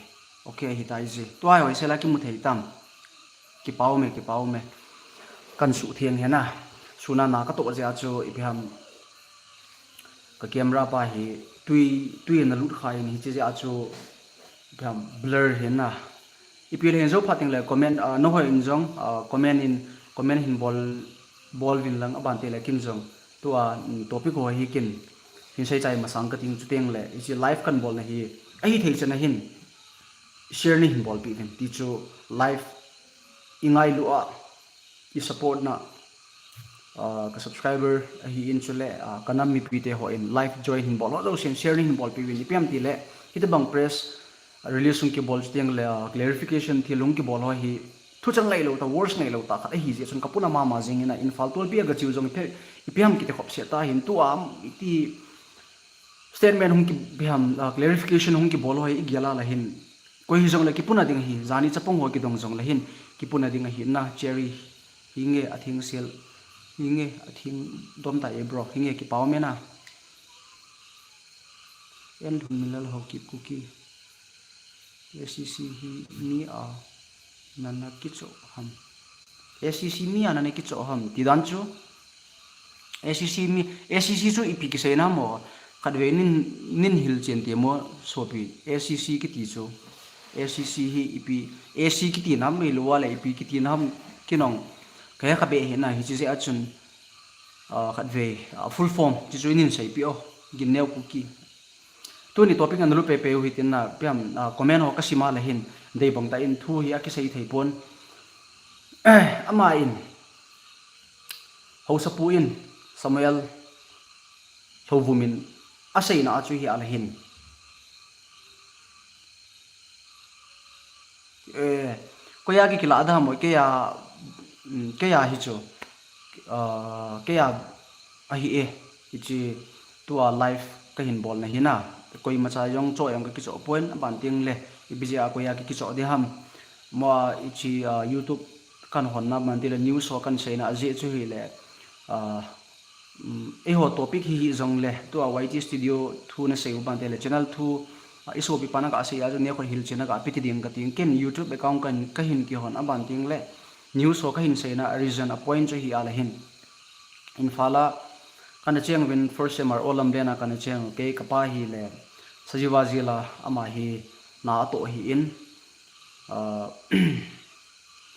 Okay, hi tai je. Tua hoi se la kimu thei tam. Kipau me, kipau me. Kan su theng hena. Suna na ka to je a chu ipi ham. Ka camera pa hi tui, tui na lut kha in hi che a chu ipi ham blur hin na. Ipi le hin jo phating le comment, ah, no hoi in jong, ah, comment in, comment hin bol, bol vin lang aban te le kin jong. Tua, mm, topic ho hi kin hin sei chai masang ka ting chu teng le. Ichi live kan bol na hi. Ahi thei chana hin. Share ni hin bol pi vin. Ti chu live i ngailu a. I support na, ah, ka subscriber ahi in chule, ah, ka nam mipi te ho in live join hin bol ho, jouse in share ni hin bol pi vin ipi ham ti le, hiti bang press release hung kibol chu teng le, ah, clarification thil hung kibol ho hi thu chang ngai lo ta, words ngai lo ta khat ahi je chun ka puna mama jing in a Imphal tualpi a ka chiu jong ipi, ipi ham kiti khop se ta hin tu am iti Statement hung ki, biham, ah, clarification hung kibol ho hi i gel a la hin. Koi hi jong le kipuna ding hi, jani chapang ho kidong jong le hin, kipuna ding ahi na, Cherry, hi nge a thing sel, hi nge a thing dom ta e bro, hi nge kipau me na. En Lhunmilal Haokip Kuki. A C C hi mi a nana kicho ham. A C C mi a nana kicho ham. Ti dan chu. A C C mi, A C C chu ipi kisei na mo. Khatvei nin, nin hil chen te mo sopi. A C C kiti chu. A C C hi ipi, A C kiti nam mei lua le ipi kiti nam kinong. Kaya khabe hi na hi chi se a chun. Ah, khatvei, ah, full form. Chi chu nin sei pi o. Ginneo Kuki. Tuni topic analu pepe u hitin na, piam, ah, comment ho ka sima le hin, dei bang ta in thu hi a kisei thei pon. Ama in, Haosapu in, Samuel, Lhouvum in, a seina a chu hi a le hin. Eh, koya kikila da mo, keya, mm, keya hi chu, ah, keya ahi e, hichi tua live ka hin bol na hi na, koima cha jong cho jong ka kicho pon, aban ting le, ipi jeh a koya ki kicho di ham, mo a hichi, ah, YouTube kan hon na man ti le news ho kan sei na, a jeh chu hi le, ah, Um, eiho topic hi hi jong le, tua Y T Studio thu na sei u ban te le, channel thu, ah, i sopi pa na ka sei a chu ne khon hil chena ka piti ding ka ting. Ken YouTube account kan, ka hin kihon a ban ting le, news ho ka hin sei na, a reason a point chu hi a le hin. Imphal a, kana cheng vin first sem ar olam le na kana cheng, kei ka pa hi le, Sajiwa jila ama hi na a to hi in, ah,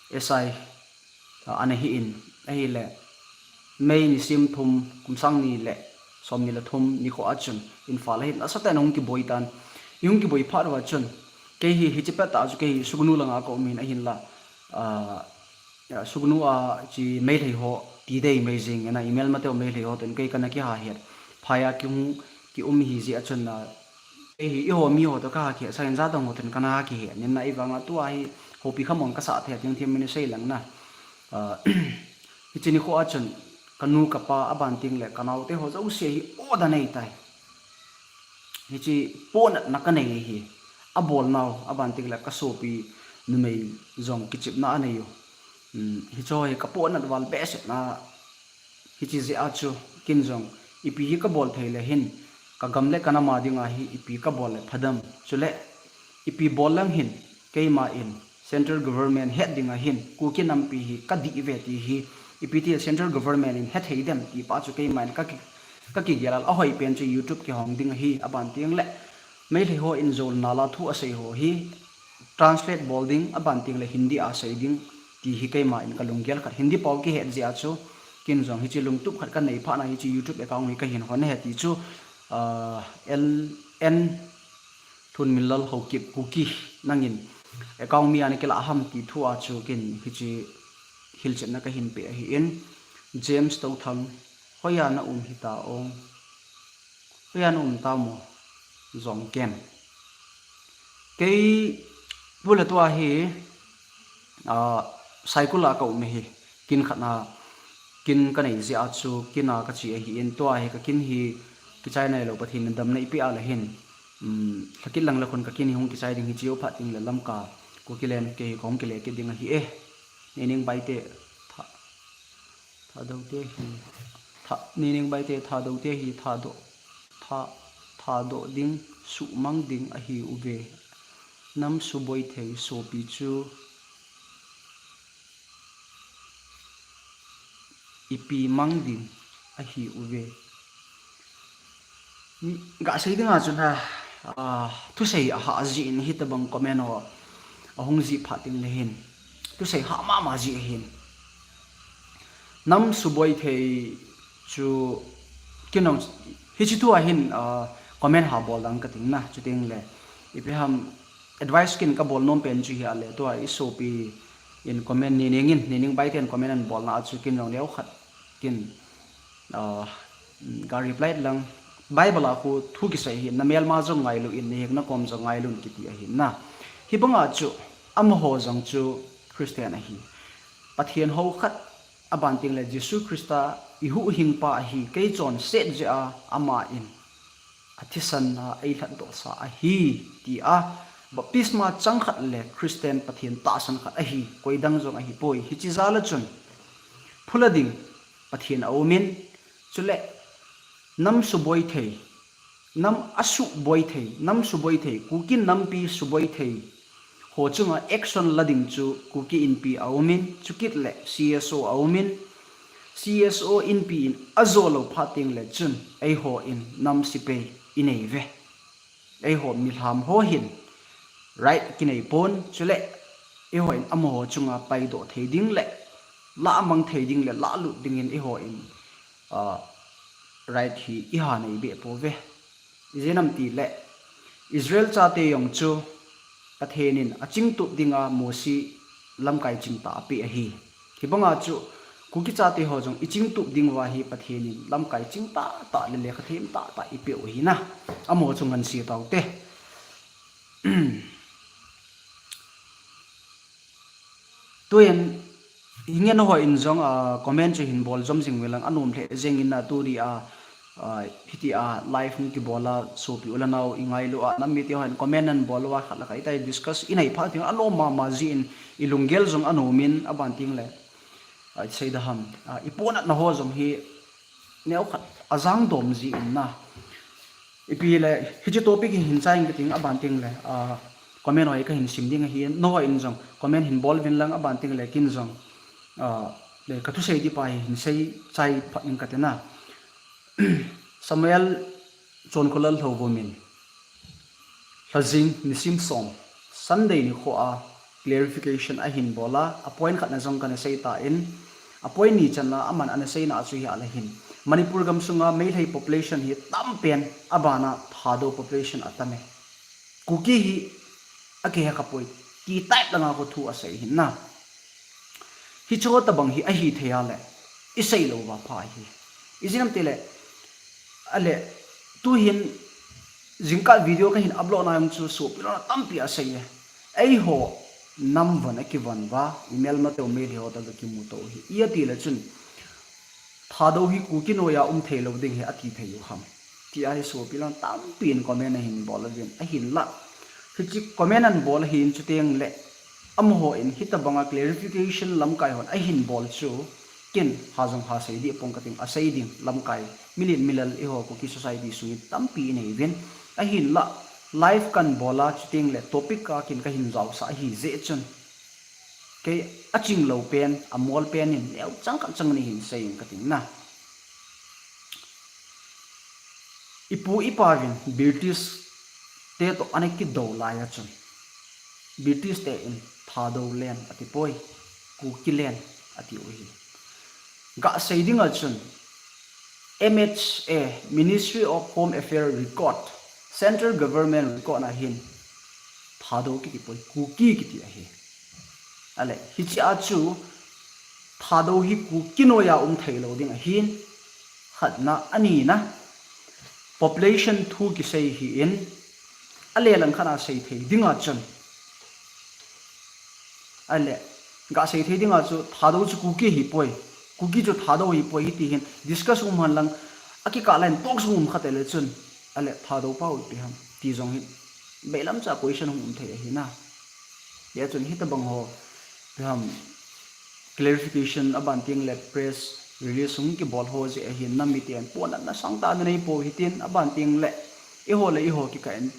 S I, ah, ana hi in, ahi le, May nisim thum, kum sang ni le, som ni le thum, ni kho a chun, Imphal a hin, asa te na hung kiboi tan, i hung kiboi phat va chun, kei hi, hichi pet ta chu kei hi, Sugnu langa ka um in ahin la, ah, ya, Sugnu a chi Meitei ho, ti dei mei jing, na email ma teo Meitei ho, tun kei kana kiha het, phaya ki hung, ki um hi ji a chun na, Ei hi, eiho mi ho to ka ha kihe, sa in ja dong ho ten kana ha kihe, nin na i vang a tua hi, hopi khamong ka sa the, ting thim min sei lang na. Ah, hichi ni kho a chun, ka nu ka pa a ban ting le, ka nau te ho jouse hi, o da nei tai. Hichi po na, na ka nei hi, a bol nau, a ban ting le, ka sopi, numei jong kichepna anei u. Hiche hi kapohnat val behseh na, hiche jeh a chu kin jong ipi hi kabol thei le hin, kagam le kanam a dinga hi ipi kabol le phadem, chule ipi bol lang hin, keima in central government het dinga hin Kuki nampi hi kadih ve ti hi, ipi ti central government in hethei dem ti pa chu keima in kakigel a, ahoipen chu YouTube kihong ding ahi. Aban tengle Meitei ho in Zolnal a thu asei ho hi translate bol ding, aban tengle Hindi a sei ding ti hi keima in kalunggel khat, Hindi pao kihet jeh a chu kin jong hiche lungtup khat kanei phat na hiche YouTube account hi kahin hon ahi ti chu, L N Thunminlal Haokip Kuki nangin account mi ana kilah ham ti thu a chu kin hiche hilchetna kahin pe ahin. James Touthang, hoiya na um hita ong? Hoiya na um tamo? Jong kem. Kei bula tua hi Saikul a ka um ahi. Kin khat na kin kanei jeh a chu kin a kache ahin, tua hi kakin hi kichai nailou, Pathen in damna eipeh a le hin, lhakit lang le khun kakin hi hung kichai ding, hiche jou phat tengle Lamka, Kukiland kei hi kahung kile kit ding ahi e. Nining Baite, Thadou te hi, Nining Baite, Thadou te hi Thadou ding, suhmang ding ahiuve. Nam suboi thei sopi chu ipi mang ding ahiuve. Gasei dinga chun ha, thusei ahah jeh in hitobang comment ho ahung jih phat tengle hin, thusei hah mama jeh ahin. Nam suboi thei chu kin jong hiche thu a hin comment ha bol dang kating na, chutengle ipi ham advice kin kabol nom pen chu hi a le tua isopi in comment, Nining in, Nining Baite in comment ahin bolna a chu kin jong neokhat kin ga reply lang. Bible a khu thu kisei ahin, na melma jong ngailu in, na hekna kom jong ngailu in kiti ahin na. Hibanga chu amaho jong chu Christian ahi. Pathen hou khat, aban tengle Jesu Christa ihuhhingpa ahi, kei chonset jeh a ama in athisan a eilhatdohsa ahi, tia baptisma chang khat le Christian Pathen tahsan khat ahi, koi dang jong ahipoi. Hiche jal a chun phula ding Pathen aumin, chule nam suboi thei, nam asuhboi thei, nam suboi thei, Kuki nampi suboi thei ho chunga action la ding chu Kuki Inpi aumin, chukit le C S O aumin, C S O Inpi in ajo lou phat tengle chun eihon nam sepai inei uve. Eiho milham ho hin right kinei pon, chule eihon amaho chunga paidoh thei ding le lahmang thei ding le lahlut dingin eihon right hi iha nei beh pouve. Ijeh inem itile Israel chate jong chu Pathen in achingtup dinga Mosi lamkai chingtah apeh ahi. Hibanga chu Kuki chate ho jong ichingtup dinguva hi Pathen in lamkai chingtahtah le lekhathem tahtah ipeh u ahi na. Amaho chu ngansi taute. Tuin, hinge nahon jong comment chu hin bol jom jing uvin lang, anom lheh jeng in na, tuni a hitia live hung kibol a, sopi u le nao ingailu a, nam mite hon comment ahin bol uva khat le khat itia discuss inei phat tengle anom mama jeh in, ilunggel jong anom in, aban tengle isei da ham, ipohnatna ho jong hi neokhat ajang dom jeh in na. Ipi le hiche topic hi hin chai inge kating, aban tengle comment ho hi kahin sim ding ahi, nahon jong comment hin bol uvin lang, aban tengle kin jong kathusei ding pa hi hin sei chai phat inge kati na. Samuel Chonkhulal Lhouvum in lhajing nisim som, Sunday nikho a clarification ahin bol a, a point khat na jong kana sei tan, a point ni channa aman ana seina chu hi ahile hin, Manipur gamsunga Meitei population hi tampen, abana Thadou population atame. Kuki hi akihe khapoi ti type langa khu thu asei ahin na. Hiche tobang hi ahithei a le isei louva pha ahi. Ijeh inem itile, ale, tuhin jingkah video kahin upload na jong chu sopi lona tampi asei e. Eiho nam von akivon uva, imelmateu Meitei ho toh kimuto u hi, iti le chun Thadou hi Kuki noiya um theilou ding ahi ati thei u ham, tia hi sopi lona tampin comment ahin bol uvin, ahinla hiche comment ahin bol ahin, chutengle Amaho in hitabanga clarification lamkai hon ahin bol chu, ken ha jong ha sei dih pong kating, asei ding lamkai, milen milal eiho Kuki society sungin tampi inei uvin. Ahinla, live kan bol a, chuteng le topic a ken kahin jaosah ahi jeh chun, kei aching lou pen, amol pen in neo chang khat chang ni hin sei ing kating na. Ipu ipa vin British te toh ana kidou lai a chun, British te in Thadou land ati poi, Kuki land ati u hi. Ga sei ding a chun, M H A, Ministry of Home Affairs record, Central Government record na hin Thadou kiti poi, Kuki kiti ahi. Ale, hiche a chu Thadou hi Kuki noiya um thei lou ding ahin, khatna, anina, population thu kisei hi in, ale lang khat a sei thei ding a chun, ale, ga sei thei ding a chu Thadou chu Kuki hi poi, Kuki chu Thadou hi poi, hiti hin discuss um hen lang, akikah line talk sung um kha tele chun, ale, Thadou pa u ipi ham ti jong hi bailam cha question hung um thei ahi na. Hia chun hitabang ho, ipi ham, clarification aban teng le press release hung kibol ho jeh ahin, nam miten ponat na sangtah na nei pou hitin, aban teng le eiho le eiho kikah in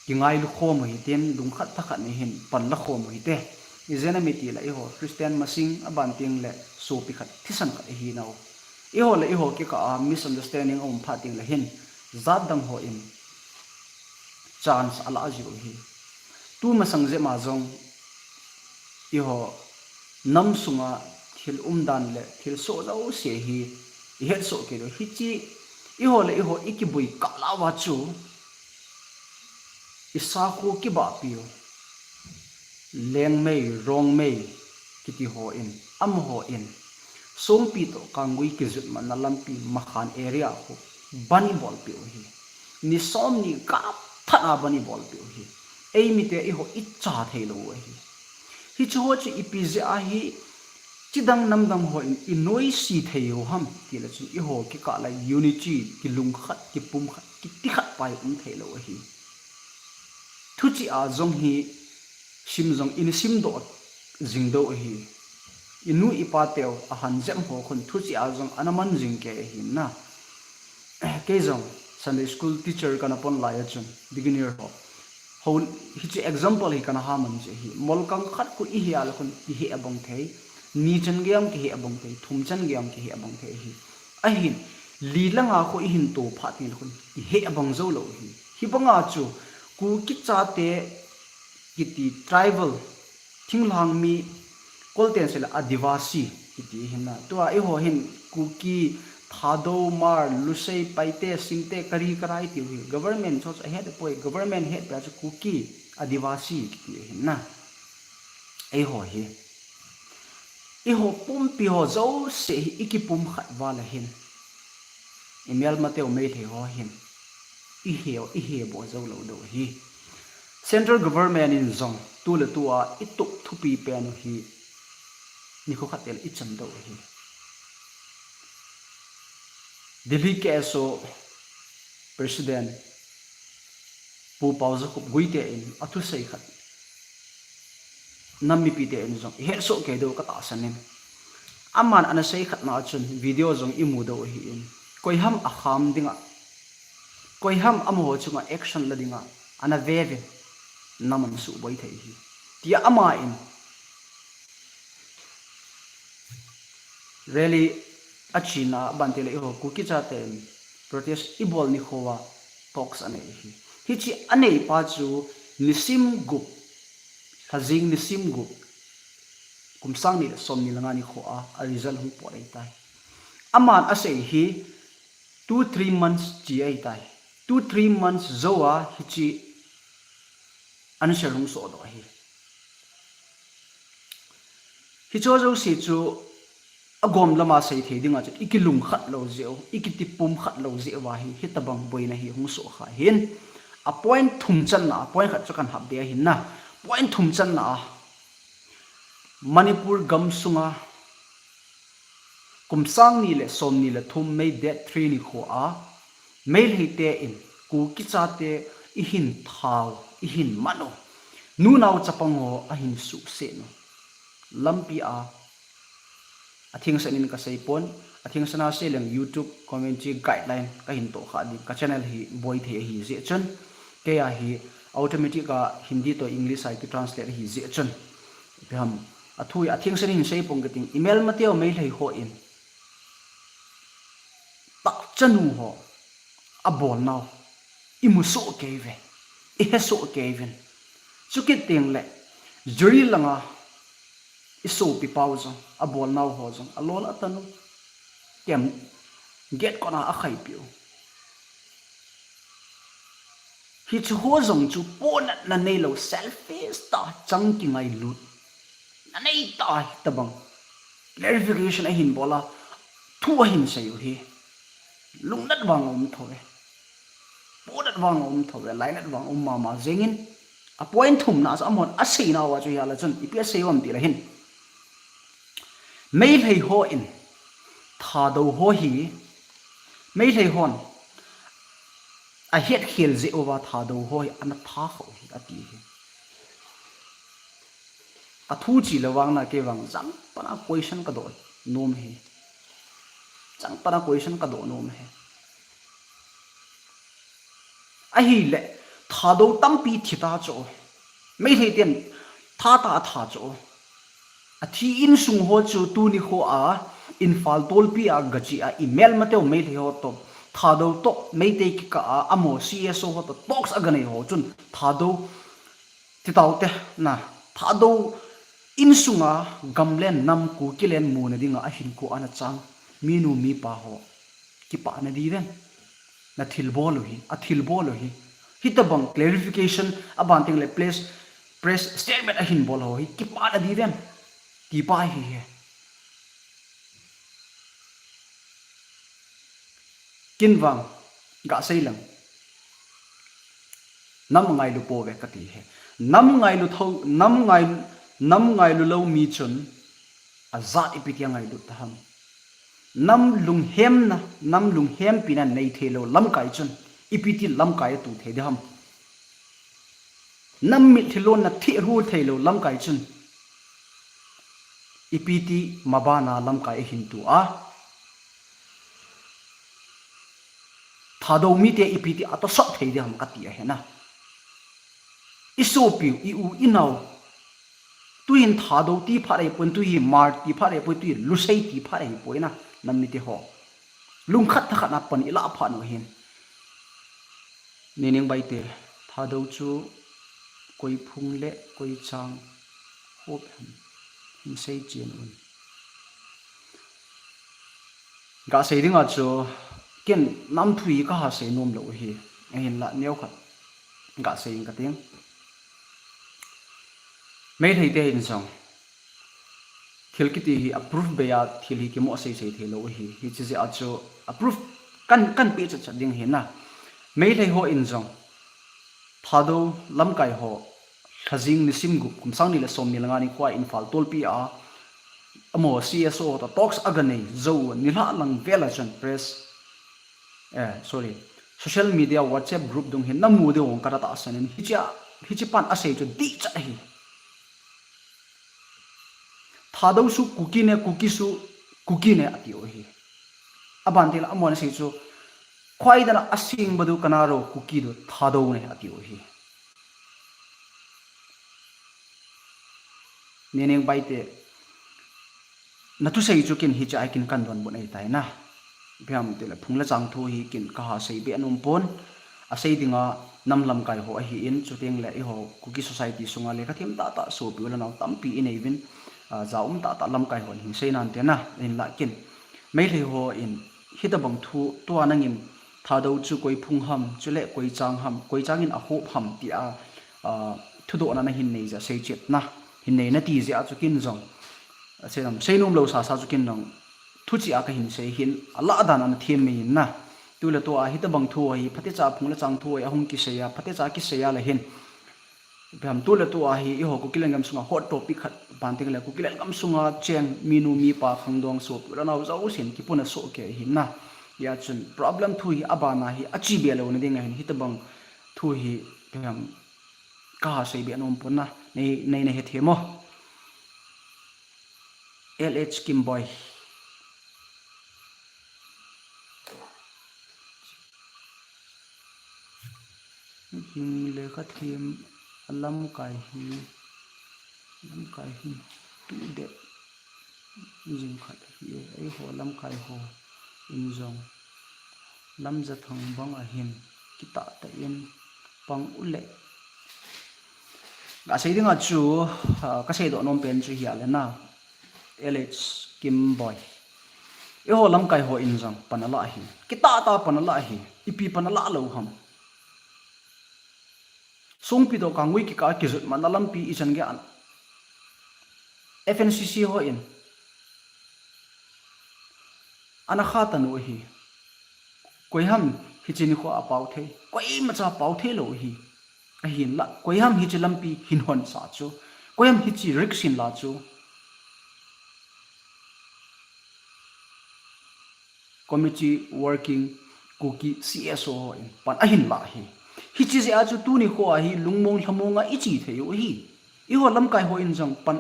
kingailu khom u hitin, lungkhat thakhat ni hin panla khom u hite. Ijeh inem itile eiho Christian masang aban teng le sopi khat thisan khat ihi nau. Eiho le eiho kikah a misunderstanding aum phat teng le hin, jat dang ho in chance ala jiu hi. Tu masang jep ma jong eiho nam sunga thil umdan le thil soh jouse hi ihet soh kei diu. Hiche eiho le eiho ikibui kah lah uva chu isakho kibahpi u Liangmei, Rongmei kiti ho in, amaho in Songpi toh Kanggui kijot matna lampi Makhan area khu ban ibolpeh u hi. Ni som ni gap phat a ban ibolpeh u hi. Eimite eiho icha thei lou u ahi. Hiche ho chu ipi jeh a hi, chidang namdang ho in inoise thei u ham tile chun eiho kikah lai unity, kilungkhat, kipumkhat, kitikhat pa hi um thei lou ahi. Thuchih a jong hi sim jong ina simdoh jing diu ahi. Inu ipa teu ahan jep ho khun thuchih a jong ana man jing kei ahi na. Kei jong Sunday school teacher kana pon lai a chun beginner ho, ho hiche example hi kana haman jeh ahi. Molkang khat khu ihi a le khun kihe abang thei. Ni chan gei a kihe abang thei. Thum chan gei a kihe abang thei ahi. Ahin, li langa khu ihin to phat teng le khun kihe abang jou lou ahi. Hibanga chu Kuki chate kiti tribal, thinglhang mi, Kolten seile Adivasi kiti ahi na. Tua eiho hin Kuki, Thadou, Hmar, Lusei, Paite, Singte, Kari, Karai tiu hi. Government chu chu ahet poi, government hetpeh a chu Kuki, Adivasi kiti ahi na. Eiho hi, eiho pumpi ho jouse hi ikipumkhat val a hin, imelmateu Meitei ho hin ihe, ihe bou jou lou diu ahi. Central government in jong tu le tu a itup thupi pen u hi nikho khat teng le ichan diu ahi. Delhi K S O President Pu Paojakhup Guite in athusei khat nam mipite in jong ihet soh kei diu katahsan in. Aman ana sei khat na chun video jong imu diu ahin. Koiham akham dinga, koiham amaho chunga action la dinga ana ve uvin, nam ana suboi thei ahi, tia aman rally achena bante le eiho Kuki chaten protest ibol nikho a talks anei ahi. Hiche anei pa chu nisim gup, lhajing nisim gup, kum sang ni le som ni le nga nikho a, a result hung pot ahitai. Aman asei hi two three months che ahitai. Two three months jou a hiche answer hung sohdoh ahi. Hiche jouse chu agom lama sei thei dinga chu ikilungkhat lou jeh u, ikitipumkhat lou jeh uva hi, hitabang boina hi hung soh kha hin. A point thum channa, a point khat chu kan hap ding ahin na. Point thum channa a, Manipur gamsunga kum sang ni le som ni le thum May date three nikho a, Meiteite in Kuki chate ihin thau, ihin man u, Nunau chapang ho ahin suhset u lampi a, athengsen in kasei pon, athengsen a sei leng YouTube community guideline kahin tohkha ding, ka channel hi boi thei ahi jeh chun, kei a hi automatic a Hindi toh English a kitranslate ahi jeh chun, ipi ham, athu hi athengsen in sei pon kating, imelmateu Meitei ho in tah chanu ho abolnau imu soh kei uve, ihe soh kei uvin. Chukit teng le, Jiri langa isopi pau jong, abolnau ho jong, alol atanu, kem, gate kona akhaipiu. Hichu ho jong chu ponatna neilou, selfish tah chang kingailut na nei tah hitobang clarification ahin bol a, thu ahin sei u hi lungnat vang aum thou ve. Ponat vang aum thou ve, lainat vang aum mama jengin, a point thumna chu amahon aseina uva chu hiala chun ipi asei uvem tile hin, Meitei ho in Thadou ho hi, Meitei hon ahetkhel jeh uva Thadou ho hi ana tha khah u hi ati hi. Kathu chele vang na kei vang jangpana question kadoh nom hi. Jangpana question kadoh nom hi. Ahile, Thadou tampi thi ta chu, Meitei ten tha ta atha chu, athi insung ho chu tuni kho a Imphal tolpi a gache a imelmateu Meitei ho toh, Thadou toh Meitei kikah a amaho C S O ho toh talks aganei ho chun Thadou titaute na, Thadou insunga gamlen nam Kukilen muna dinga ahinkho ana chang minu mipa ho kipah nadiuvem? Na thilbol u hi, athilbol u hi. Hitobang clarification, aban teng le press, press statement ahin bol ho hi kipah nadiuvem? Tipa hi hi. Ken vang gasei leng, nam ngailu pouve kati hi. Nam ngailu thou, nam ngai, nam ngailu lou mi chun ajat ipi tia ngailut taham? Nam lunghemna, nam lunghempina neithei lou lamkai chun ipi ti lamkai atu thei diham? Nam mitlhi lonna thehru thei lou lamkai chun ipi ti mabana lamkai ahin tu a? Thadou mite ipi ti atosot thei diham kati ahi na. Isopiu, i-u, inao, tuhin Thadou ti phat ahipoi, tuhi Hmar ti phat ahipoi, tuhi Lusei ti phat ahipoi na, nam mite ho. Lungkhat thakhat na pan ilah phat u hin. Neneng Baite, Thadou chu koi phung le koi chang hop ham, hin seichen un. Gasei dinga chu, ken nam thu hi kaha sei nom lou hi, ahinla neokhat gasei ing kating. Meiteite hin jong thil kiti hi a proof bei a thil hi kimoh seisei thei lou hi. Hiche jeh a chu a proof kan, kan peh chatchat ding hi na. Meitei ho in jong Thadou lamkai ho lhajing nisim gup kum sang ni le som ni le nga nikho a Imphal tolpi a amaho C S O ho toh talks aganei jou nilhah lang vel a chun press, eh, sorry, social media WhatsApp group dung hin namu diu ong katahsan in hiche a, hiche pan asei chu dihchat ahi. Thadou chu Kuki ne, Kuki chu Kuki ne atiu hi. Aban teng le amahon asei chu, khoidana asing badu kanaro Kuki du Thadou ne atiu hi. Neneng Baite, nathusei chu ken hiche a ken kan donbut ahitai na. Ipi ham tile phung le chang thu hi ken kaha sei be nom pon. Asei dinga nam lamkai ho ahin, chuteng le eiho Kuki society sunga lekhathem tahtah sopi u le nao tampi inei uvin, a, ja um tahtah lamkai hon hin sei nante na, ahinla ken Meitei ho in hitobang thu tua nangin Thadou chu koi phung ham, chule koi chang ham, koi chang in ahop ham tia, a, thudohna nahin nei jeh a seichetna hin nei nati jeh a chu ken jong, a, sei nom, sei nom lou sasa chu ken jong thuchih a kahin sei hin, alah dan a nathem mai in na. Tule tua hitobang thu hi phatecha phung le chang thu hi ahung kisei a, phatecha kisei a le hin, ipi ham, tule tua hi eiho Kukiland gam sunga hot topic khat, aban teng le Kukiland gam sunga cheng minu mipa khangdong sopi u le nao jousen kipuna sohkei ahin na. Hijeh chun problem thu hi abana hi ache be louna ding ahin, hitobang thu hi, ipi ham, Ka ha sei be nom pon na, nei, nei na hethem o. L H Kimboi. Hing lekha them a lamkai hi, lamkai hin tu det jing khat hi e, eiho lamkai ho in jong Lamjathang bang ahin kitah tah in pang u le. Ka sei dinga chu, ah, ka sei doh nom pen chu hi a le na. L H Kimboi. Eiho lamkai ho in jong pan ala ahi. Kitah tah pan ala ahi. Ipi pan ala lou ham. Songpi toh Kangui kikah kijot man a lampi ichan gei a F N C C ho in ana kha tanu ahi. Koi ham hiche nikho a pao thei. Koimacha pao thei lou ahi. Ahinla, koi ham hiche lampi hin hon sa chu. Koi ham hiche risk hin la chu. Committee Working Kuki C S O ho in pan ahin la hi. Hiche jeh a chu tuni kho a hi lungmong lhamong a ichi thei u hi. Eiho lamkai ho in jong pan,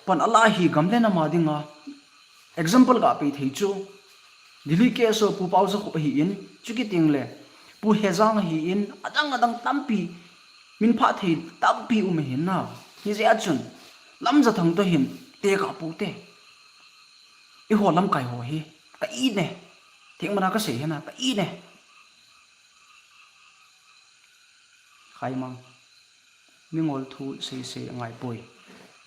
pan ala hi gam le nam a dinga. Example ka pe thei chu. Delhi K S O Pu Paojakhup ahi in, chukit teng le Pu Hejang ahi in, adang adang tampi, min pha thei tampi um ahin na. Hijeh a chun, Lamjathang toh hin, te ka pu te. Eiho lamkai ho hi, ka i ne. Theng mana ka sei hena, ka i ne. Khai mang. Mingol thu sei sei ngai poi.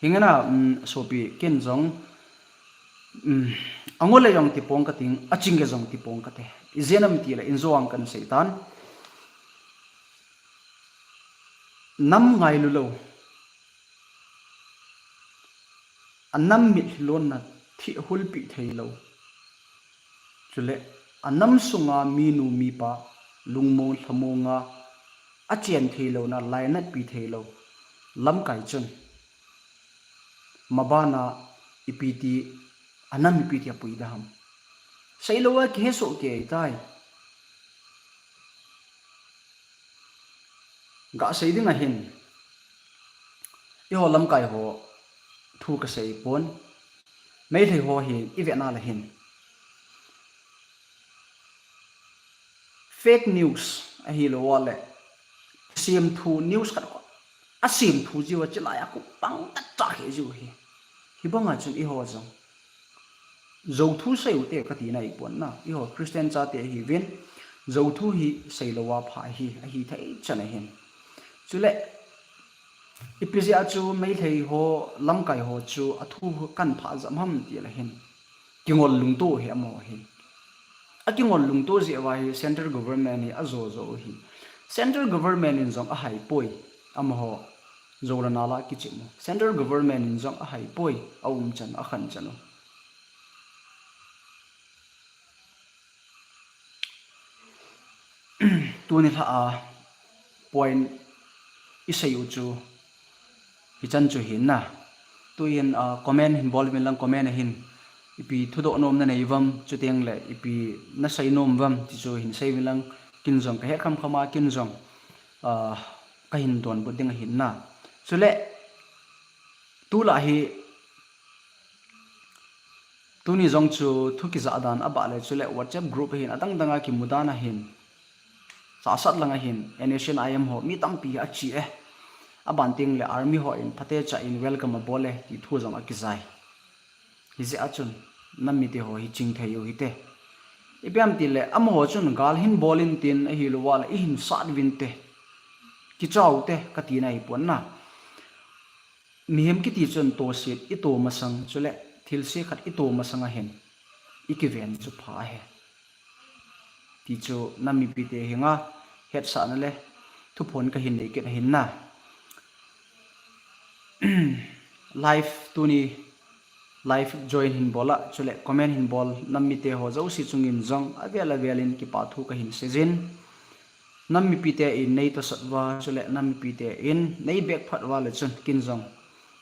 Hingena, um, sopi ken jong, um, angol le jong tipong ka ting, aching ke jong tipong ka te. Ijeh inem ti le in jong kan sei tan. Nam ngailu lou. Anam mitlhi lonna thih hulpih thei lou. Chule, anam sunga minu mipa lungmong lhamong a achen thei louna lainatpi thei lou lamkai chun, mabana ipi ti, anam ipi ti apui da ham. Sei lou a kihe soh kei tai. Ga sei ding ahin, eiho lamkai ho thu ka sei pon, Meitei ho hi i ve na le hin, fake news ahilou le, sem thu news khat ko, asem thu jiu a chilai a ku pang ta ta khe jiu hi. Hibanga chun eiho jong Zo thu sei u te ka tina i pon na. Eiho Christian chate hi vin. Zo thu hi sei lou a pha hi, ahi thei chan ahin. Chule, ipi jeh a chu Meitei ho, lamkai ho chu, athu kan pha jam ham ti le hin. Kingol lungto hi amaho hi. Akingol lungto jeh uva hi central government hi ajo jo hi. Central government in jong ahai poi amaho. Zo le nal a kichim u. Central government in jong ahai poi, aum chan, akhan chan u. Tuni lha a point i sei u chu hichan chu hin na. Tuin, ah, comment hin bol uvin lang, comment a hin ipi thudoh nom na nei uvam, chuteng le ipi na sei nom uvam ti chu hin sei uvin lang, kin jong ka het kham kham a, kin jong, ah, ka hin donbut ding ahin na. Chule, tulai hi, tuni jong chu thu kijah dan abah le, chule WhatsApp group a hin adang dang a kimu dan a hin, sahsat lang a hin, N S C N I M ho mi tampi achi e. Aban teng le army ho in phatecha in welcome abol e ti thu jong akijai. Hijeh a chun, nam mite ho hi ching thei u hite. Ipi ham ti le, amaho chun gal hin bol in tin, ahilou le i hin sat uvin te. Kicha u te, ka tina hi pon na. Mihem kiti chun toset i to masang, chule thilse khat i to masang a hin, i kiven chu pha ahi. Ti chu nam mipite henga hetsahna le thuphon ka hin nei kit ahin na. Live tuni live join hin bol a, chule comment hin bol nam mite ho jouse chungin jong avel avel in kipa thu ka hin seijin. Nam mipite in nei tosot uva, chule nam mipite in nei bek phat uva le chun kin jong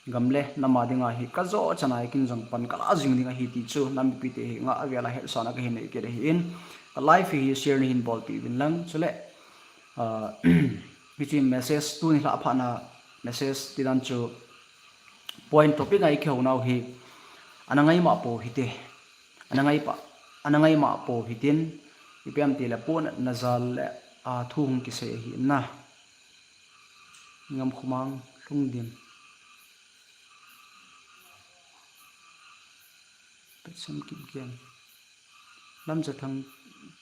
gam le nam a dinga hi ka jo chan a hi kin jong pan ka la jing ding ahi ti chu nam mipite henga avel a hetsahna ka hin nei kit ahin, ka live hi share nei hin bolpeh uvin lang, chule, ah, Hiche message tuni lha phatna message tidan chu point topic a i kihou nau hi ana ngai ma po hite. Ana ngai pa, ana ngai ma po hitin, ipi ham tile pon na jal le a thu hung kisei ahi na. Ngam khumang lhung din. Petsam Kipgen. Lamjathang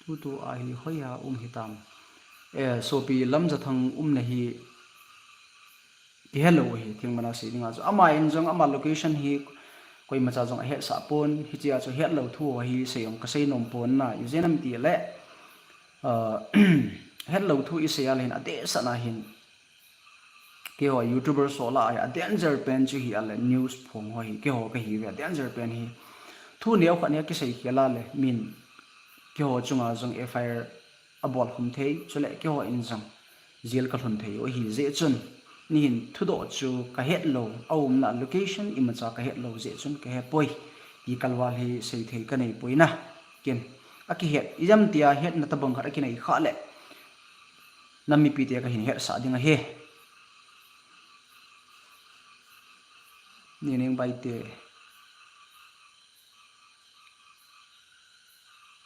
tutu a hi hoiya um hitam. Eh, sopi Lamjathang umna hi kihelou hi thingmana sei dinga chu. Ama in jong ama location hi koimacha jong ahetsah pon, hichea chu hetlou thu hi sei jong kasei nom pon na. Ijeh inem tile, ah, hetlou thu isei a le hin adehset na hin. Keiho YouTuber sola a danger pen chu hi a le news phong ho hi keiho kahi ve danger pen hi. Thu neo khat nia kisei khel a le min keiho chunga jong F I R abol khum thei, chule keiho in jong jail kalhun thei u ahi jeh chun, nihin thudoh chu kahetlou, aumna location imacha kahetlou jeh chun kahepoi, ti kalval hi seithei kanei poi na. Ken, akihet, ijemtia hetna tabang khat akinei khah le, nam mipite kahin hetsah ding ahi. Nining Baite.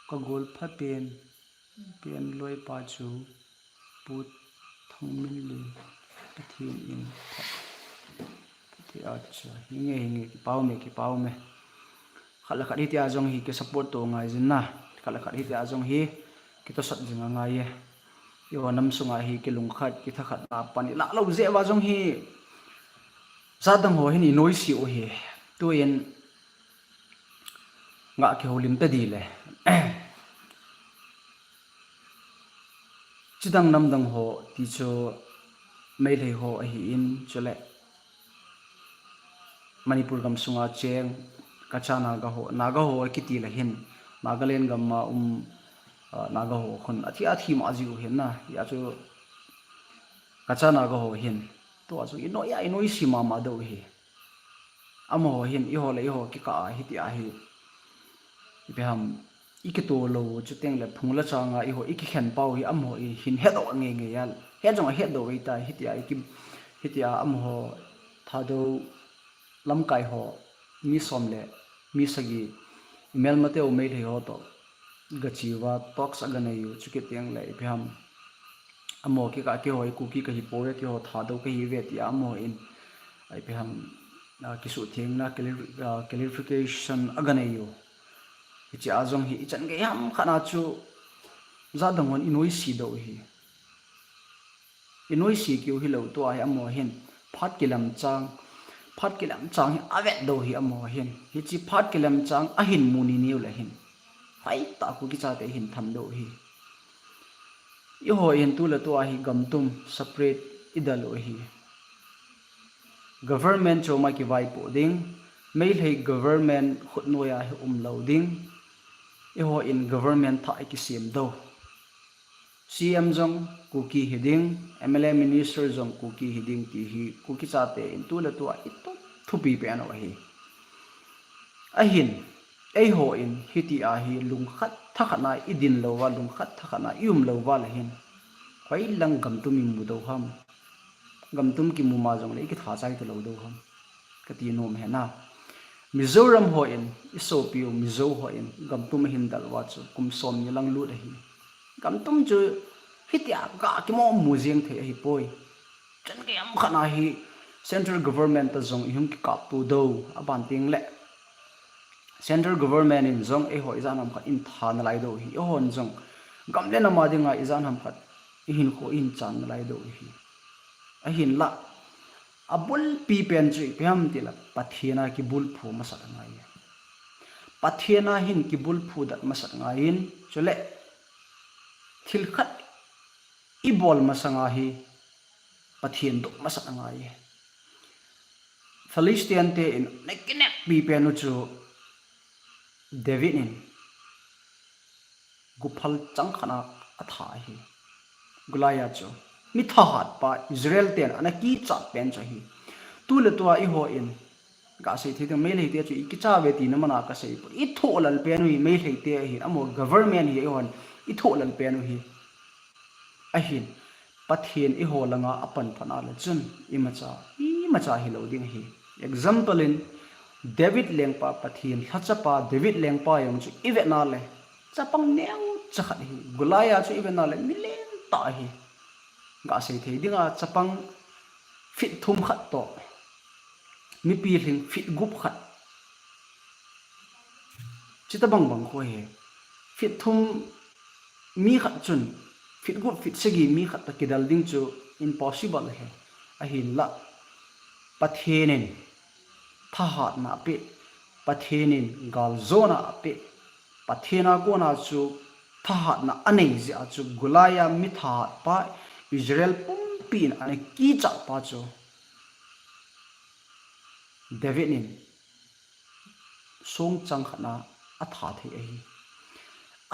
Kagol phapen, pen loipa chu Pu Thangminlun, Pathen in phat, Pathen, acha, hinge, hinge, kipah ume, kipah ume. Khat le khat hitia jong hi kisupport to ngai jin na. Khat le khat hitia jong hi kitosot jing angai e. Eiho nam sunga hi kilungkhat, kithakhatna pan ilah lou jeh uva jong hi jatdang ho hin inoise u hi. Tuin nga kihoulim ta dile. Chidang namdang ho ti chu Meitei ho ahin, chule Manipur gam sunga cheng Kacha Naga ho, Naga ho kiti le hin, Nagaland gam a um, ah, Naga ho khun athi, athi ma jiu hin na, hia chu Kacha Naga ho hin, tua chu inoiya, inoise mama diu hi. Amaho hin, eiho le eiho kikah a hitia hi, ipi ham, ikito lou, chuteng le phung le changa eiho ikikhen pau hi, amaho in hin hedoh ngeingei a, het jong ahetdoh vei ta, hitia iki, hitia amaho Thadou lamkai ho, mi som le mi sagi, imelmateu Meitei ho toh gache uva talks aganei u, chukit teng le ipi ham, amaho kikah a keiho hi Kuki kahi pouve, keiho Thadou kahiuve tia amaho in, ipi ham, ah, kisuhthengna, clari-, ah, clarification aganei u. Hichea jong hi ichan gei ham khat na chu jatdang hon inoise diu hi. Inoise keu hilou tua hi amaho hin phat kilemchang, phat kilemchang hi avet diu hi amaho hin. Hiche phat kilemchang ahin mu niniu le hin, hoitah Kuki chate hin tham diu hi. Eiho hin tu le tua hi gamtum separate idel u hi. Government choma kivaipoh ding, Meitei government khutnoiya hi umlou ding. Eiho in government thah ikisem diu. C M jong Kuki hiding, M L A minister jong Kuki hiding ti hi Kuki chate in tu le tua itup thupi pen u ahi. Ahin, eiho in hitia hi lungkhat thakhat na idin louva, lungkhat thakhat na ium louva le hin, hoilang gamtum imu diu ham. Gamtum kimu ma jongle ikitha chai talou diu ham, kati nom ahi na. Mizoram ho in, isopiu Mizo ho in gamtum ahin del uva chu kum somni lang lut ahi. Gamtum chu hitia ga kimo mu jeng thei ahipoi. Chan gei ham khat na hi central government toh jong ihung kikapto diu, aban teng le central government in jong eiho ijat ham khat in tha nalai diu hi, eihon jong gam le nam a dinga ijat ham khat ihinkho ihin chan nalai diu hi. Ahinla, abulpi pen chu ipi ham tile Pathen a kibulphu masat angai. Pathen a hin kibulphu dat masat angaiyin, chule thil khat ibol masanga hi Pathen doh masat angai. Philistine te in ana kineppi pen u chu David in guphal chang khat na atha ahi. Goliath chu mi thahat pa, Israel ten ana kichat pen chu ahi. Tu le tua eiho in gasei thei ding, Meitei te chu ikicha uve tina mana kasei poi. Ithoh lal pen u hi Meitei te ahin, amaho government hi eihon ithoh lal pen u hi. Ahin, Pathen eiho langa apan phat a le chun imacha, imacha hilou ding ahi. Example in, David lengpa Pathen lhachapa David lengpa jong chu ivet a le chapang neocha khat ahi. Goliath chu ivet a le mi lentah ahi. Gasei thei dinga chapang feet thum khat toh, mipi lhing feet gup khat. Chuti bang bang khu ahi. Feet thum mi khat chun feet gup feet sagi mi khat toh kidal ding chu impossible ahi. Ahinlah Pathen in thahatna apeh, Pathen in galjona apeh, Pathen a kona chu thahatna anei jeh a chu Goliath mi thahat pa, Israel pumpi in ana kichat pa chu David in songchang khat a atha thei ahi.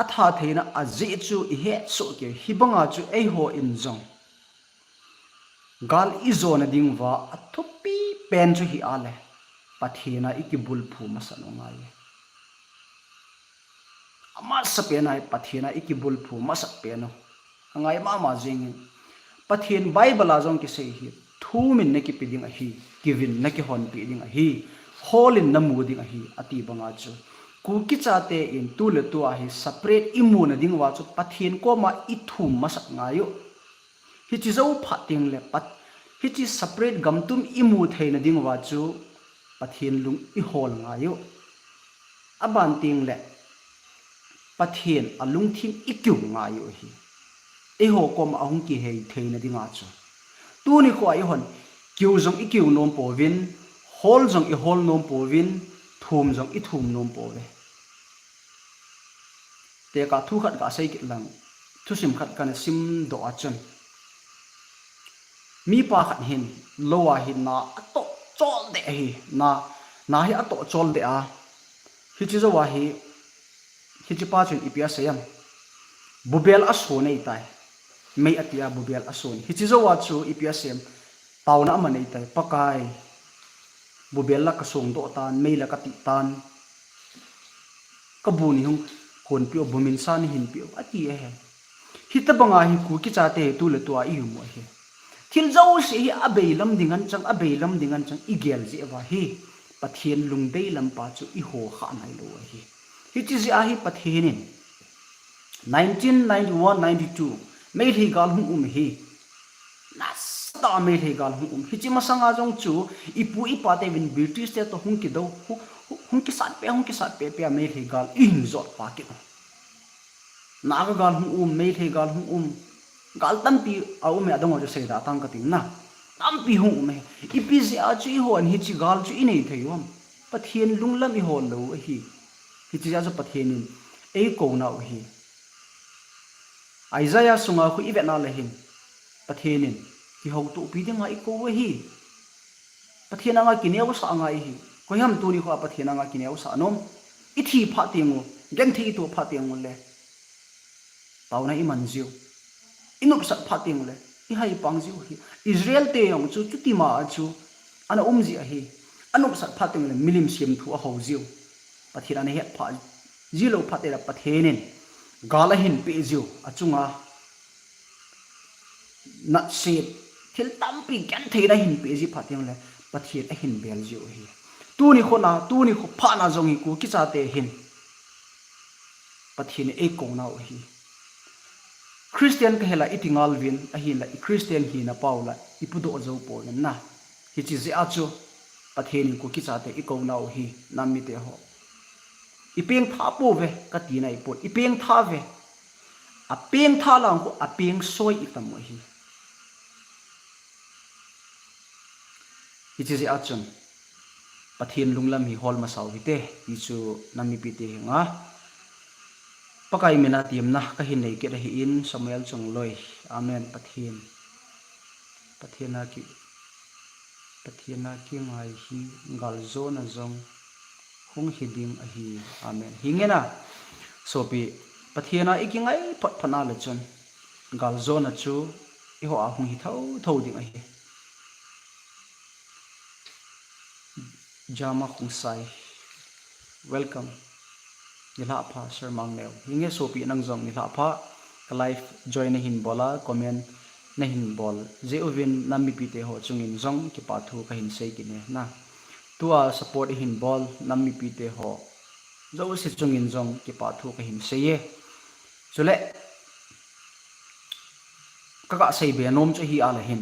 Atha theina ajeh chu ihet soh kei, hibanga chu eiho in jong gal ijona ding uva athupi pen chu hi a le Pathen a ikibulphu masat u ngai. Amasapen a hi Pathen a ikibulphu masat pen u. Angai mama jing in. Pathen Bible a jong kisei hi, thum in nakipe ding ahi, kivin nakihonpeh ding ahi, hol in namu ding ahi, ati banga chu. Kuki chate in tu le tu a hi separate imuna ding uva chu Pathen koma ithum masat ngai u. Hiche jou phat teng le Pat-, hiche separate gamtum imu theina ding uva chu Pathen lung ihol ngai u. Aban teng le Pathen alungthim ikiu ngai u ahi. Eiho koma ahung kihei theina dinga chu. Tuni khoa ihon, kiu jong ikiu nom pouvin, hol jong ihol nom pouvin, thum jong ithum nom pouve. Tekah thu khat kasei kit lang, thusim khat kana simdoh a chun, mipa khat hin, lou a hin na atoh chol deh ahi, na, na hi atoh chol deh a, hiche jou a hi, hiche pa chun ipi asei em? Bubel ason ahitai. Mei ati a bubel ason. Hiche jou a chu ipi asei em? Taona aman ahitai. Pakai, bubel la kasong doh tan, mei la kati tan. Kabu neihung honpeh u, bu minsa neihinpeh u, ati ahi. Hitabanga hi Kuki chate hi tu le tu a ium u ahi. Thil jouse hi abeilam ding anchang, abeilam ding anchang igel jeh uva hi Pathen lungdei lam pa chu iho kha nailou ahi. Hiche jeh a hi Pathen in nineteen ninety-one ninety-two Meitei gal hung um hi. Nasatah a Meitei gal hung um. Hiche masanga jong chu ipu ipa teuvin British te toh hung kidou, hung, hung, hung kisatpeh, hung kisatpeh peh a Meitei gal ihin jot pa kit u. Naga gal hung um, Meitei gal hung um. Gal tampi aum e, adang ho chu seidoh tang kating na. Tampi hung um e. Ipi jeh a chu eihon hiche gal chu inei thei u ham? Pathen lunglam ihol lou ahi. Hiche jeh a chu Pathen in eikou nau ahi. Isaiah sunga khu ivet na le hin, Pathen in kihoutopi dinga ikou u ahi. Pathen anga kineosah ngai ihi. Koi ham tuni khoa Pathen anga kineosah nom? Ithi phat teng u, genthei itoh phat teng u le taona iman jiu. Inopsat phat teng u le ihai pang jiu ahi. Israel te jong chu chutima a chu ana um ji ahi. Anopsat phat teng u le milim semthu ahou jiu. Pathen ana het pha ji lou phat teng le Pathen in gal ahin peh jiu, achunga natna, thil tampi gentheina ahin peh ji phat teng le Pathen ahin bel jiu ahi. Tuni khoa, tuni kho phat na jong hi Kuki chate hin Pathen in eikou nau ahi. Christian kahi la iti ngal uvin, ahinla i Christian hina pau la ipudoh jou pouvin na. Hiche jeh a chu Pathen in Kuki chate eikou nau ahi, nam mite ho. Ipeng tha pouve, kati naipon, ipeng tha uve. Apeng tha lang khu, apeng soi itam u ahi. Hiche jeh a chun Pathen lunglam hi hol masa u hite, ti chu nam mipite henga Pakai mina temna kahin nei kit ahin, Samuel Chongloi. Amen. Pathen, Pathen a ki, Pathen a kingai hi galjona jong hung hi ding ahi. Amen. Hinge na, sopi, Pathen a ikingai phot phot na le chun galjona chu eiho a hung hi thotho ding ahi. Jama Khongsai, welcome. Nilhah pha, Sir Mangneo. Hinge sopi, nang jong nilhah pha. Ka live join nahin bol a, comment nahin bol jeh uvin nam mipite ho chungin jong kipa thu kahin sei kit e na. Tua support ihin bol nam mipite ho jouse chungin jong kipa thu kahin sei e. Chule, kaga sei be nom chu hi ala hin.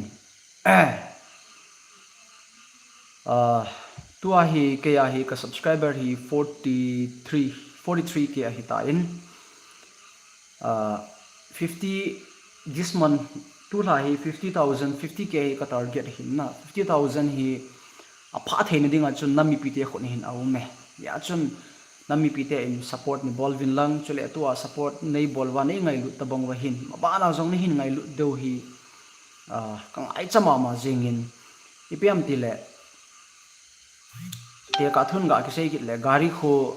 Ah, tua hi kei a hi ka subscriber hi forty three, forty three K ahi tan. Ah, fifty this month, tulha hi fifty thousand, fifty K hi ka target ahin na. Fifty thousand hi apha theina dinga chun nam mipite khut hin aum e. Hijeh chun nam mipite in support neibol uvin lang, chule tua support neibol uva neingailut tabang uva hin, mabana jong neihin ngailut diu hi, ah, ka ngaicha mama jingin, ipi ham tile, tekah thun ga kisei kit le, gari khu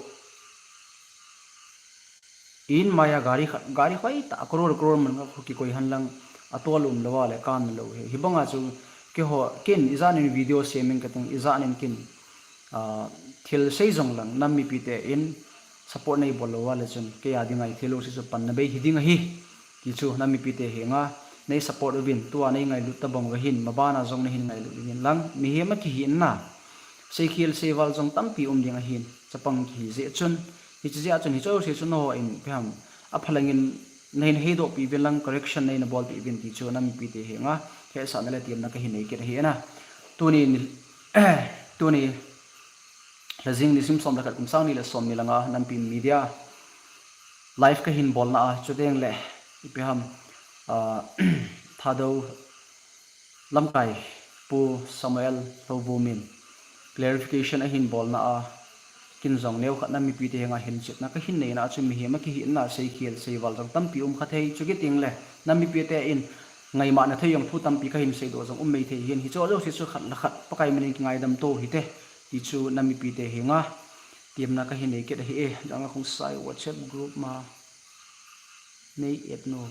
in maya gari khat, gari hoitah, crore crore man khat khu kikoi hen lang, atol umlou a le kan lou hi. Hibanga chu keiho, ken ijat in video seming kating, ijat in ken, ah, thil sei jong lang nam mipite in support neibol lou a le chun kei a dinga hi thil jouse chu panna bei hi ding ahi. Ti chu nam mipite henga nei support uvin, tua neingailut tabang uva hin, mabana jong neihin ngailut uvin lang, mihem akihi in na. Seikhel seival jong tampi um ding ahin, chapang kihi jeh chun, hiche jeh a chun hiche jouse chu nangho in ipi ham, aphalangin neihin heidohpi uvin lang, correction neina bolpi uvin ti chu nam mipite henga hetsahna le temna kahin nei kit ahi na. Tuni, tuni lhajing nisim som le khat kum sang ni le som ni le nga Nampi Media live kahin bolna a, chuteng le ipi ham, ah, Thadou lamkai Pu Samuel Lhouvum in clarification ahin bolna a, ken jong neokhat nam mipite henga hinchetna kahin neina a chu mihem akihi in na, seikhel seival jong tampi um kha thei, chukit teng le nam mipite in ngaimana thei jong thu tampi kahin seidoh jong um mai thei hin, hiche jouse chu khat le khat Pakai min in kingaidam to hite, ti chu nam mipite henga temna kahin nei kit ahi e. Janga Khongsai WhatsApp group ma nei add nom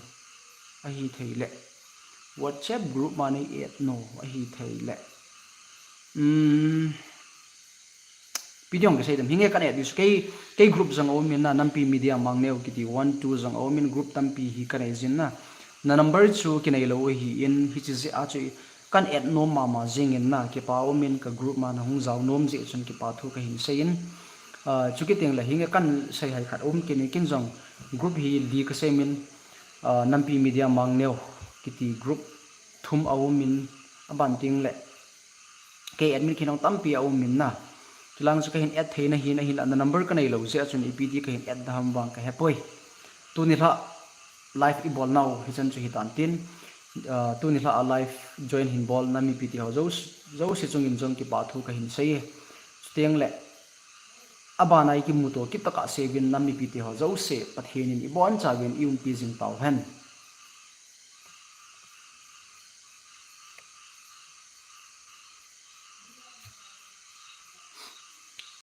ahi thei le. WhatsApp group ma nei add nom ahi thei le. Um, ipi ding kisei dem, hinge kan add diu chu kei, kei group jong aum in na, Nampi Media Mangneo kiti one two jong aum in, group tampi hi kanei jin na. Na number chu kinei lou ahin, hiche jeh a chu kan add nom mama jingin na, kipa um in, ka group ma nahung jao nom jeh chun kipa thu kahin sei in. Ah, chukit teng le hinge kan sei hai khat um kit in, ken jong group hi li kasem in, ah, Nampi Media Mangneo kiti group thum aum in, aban teng le kei admin khinong tampi aum in na. Chulang chu kahin add theina hin, ahinla na number kanei lou jeh a chun ipi ti kahin add da ham vang kahepoi. Tuni lha live ibol nau hichan chu hitan tin, ah, tuni lha a live join hin bol nam mipite ho jouse, jouse chungin jong kipa thu kahin sei e. Chuteng le, abana ikimuto kit tah a seuvin nam mipite ho jouse Pathen in ibonchauvin iumpi jing tauhen.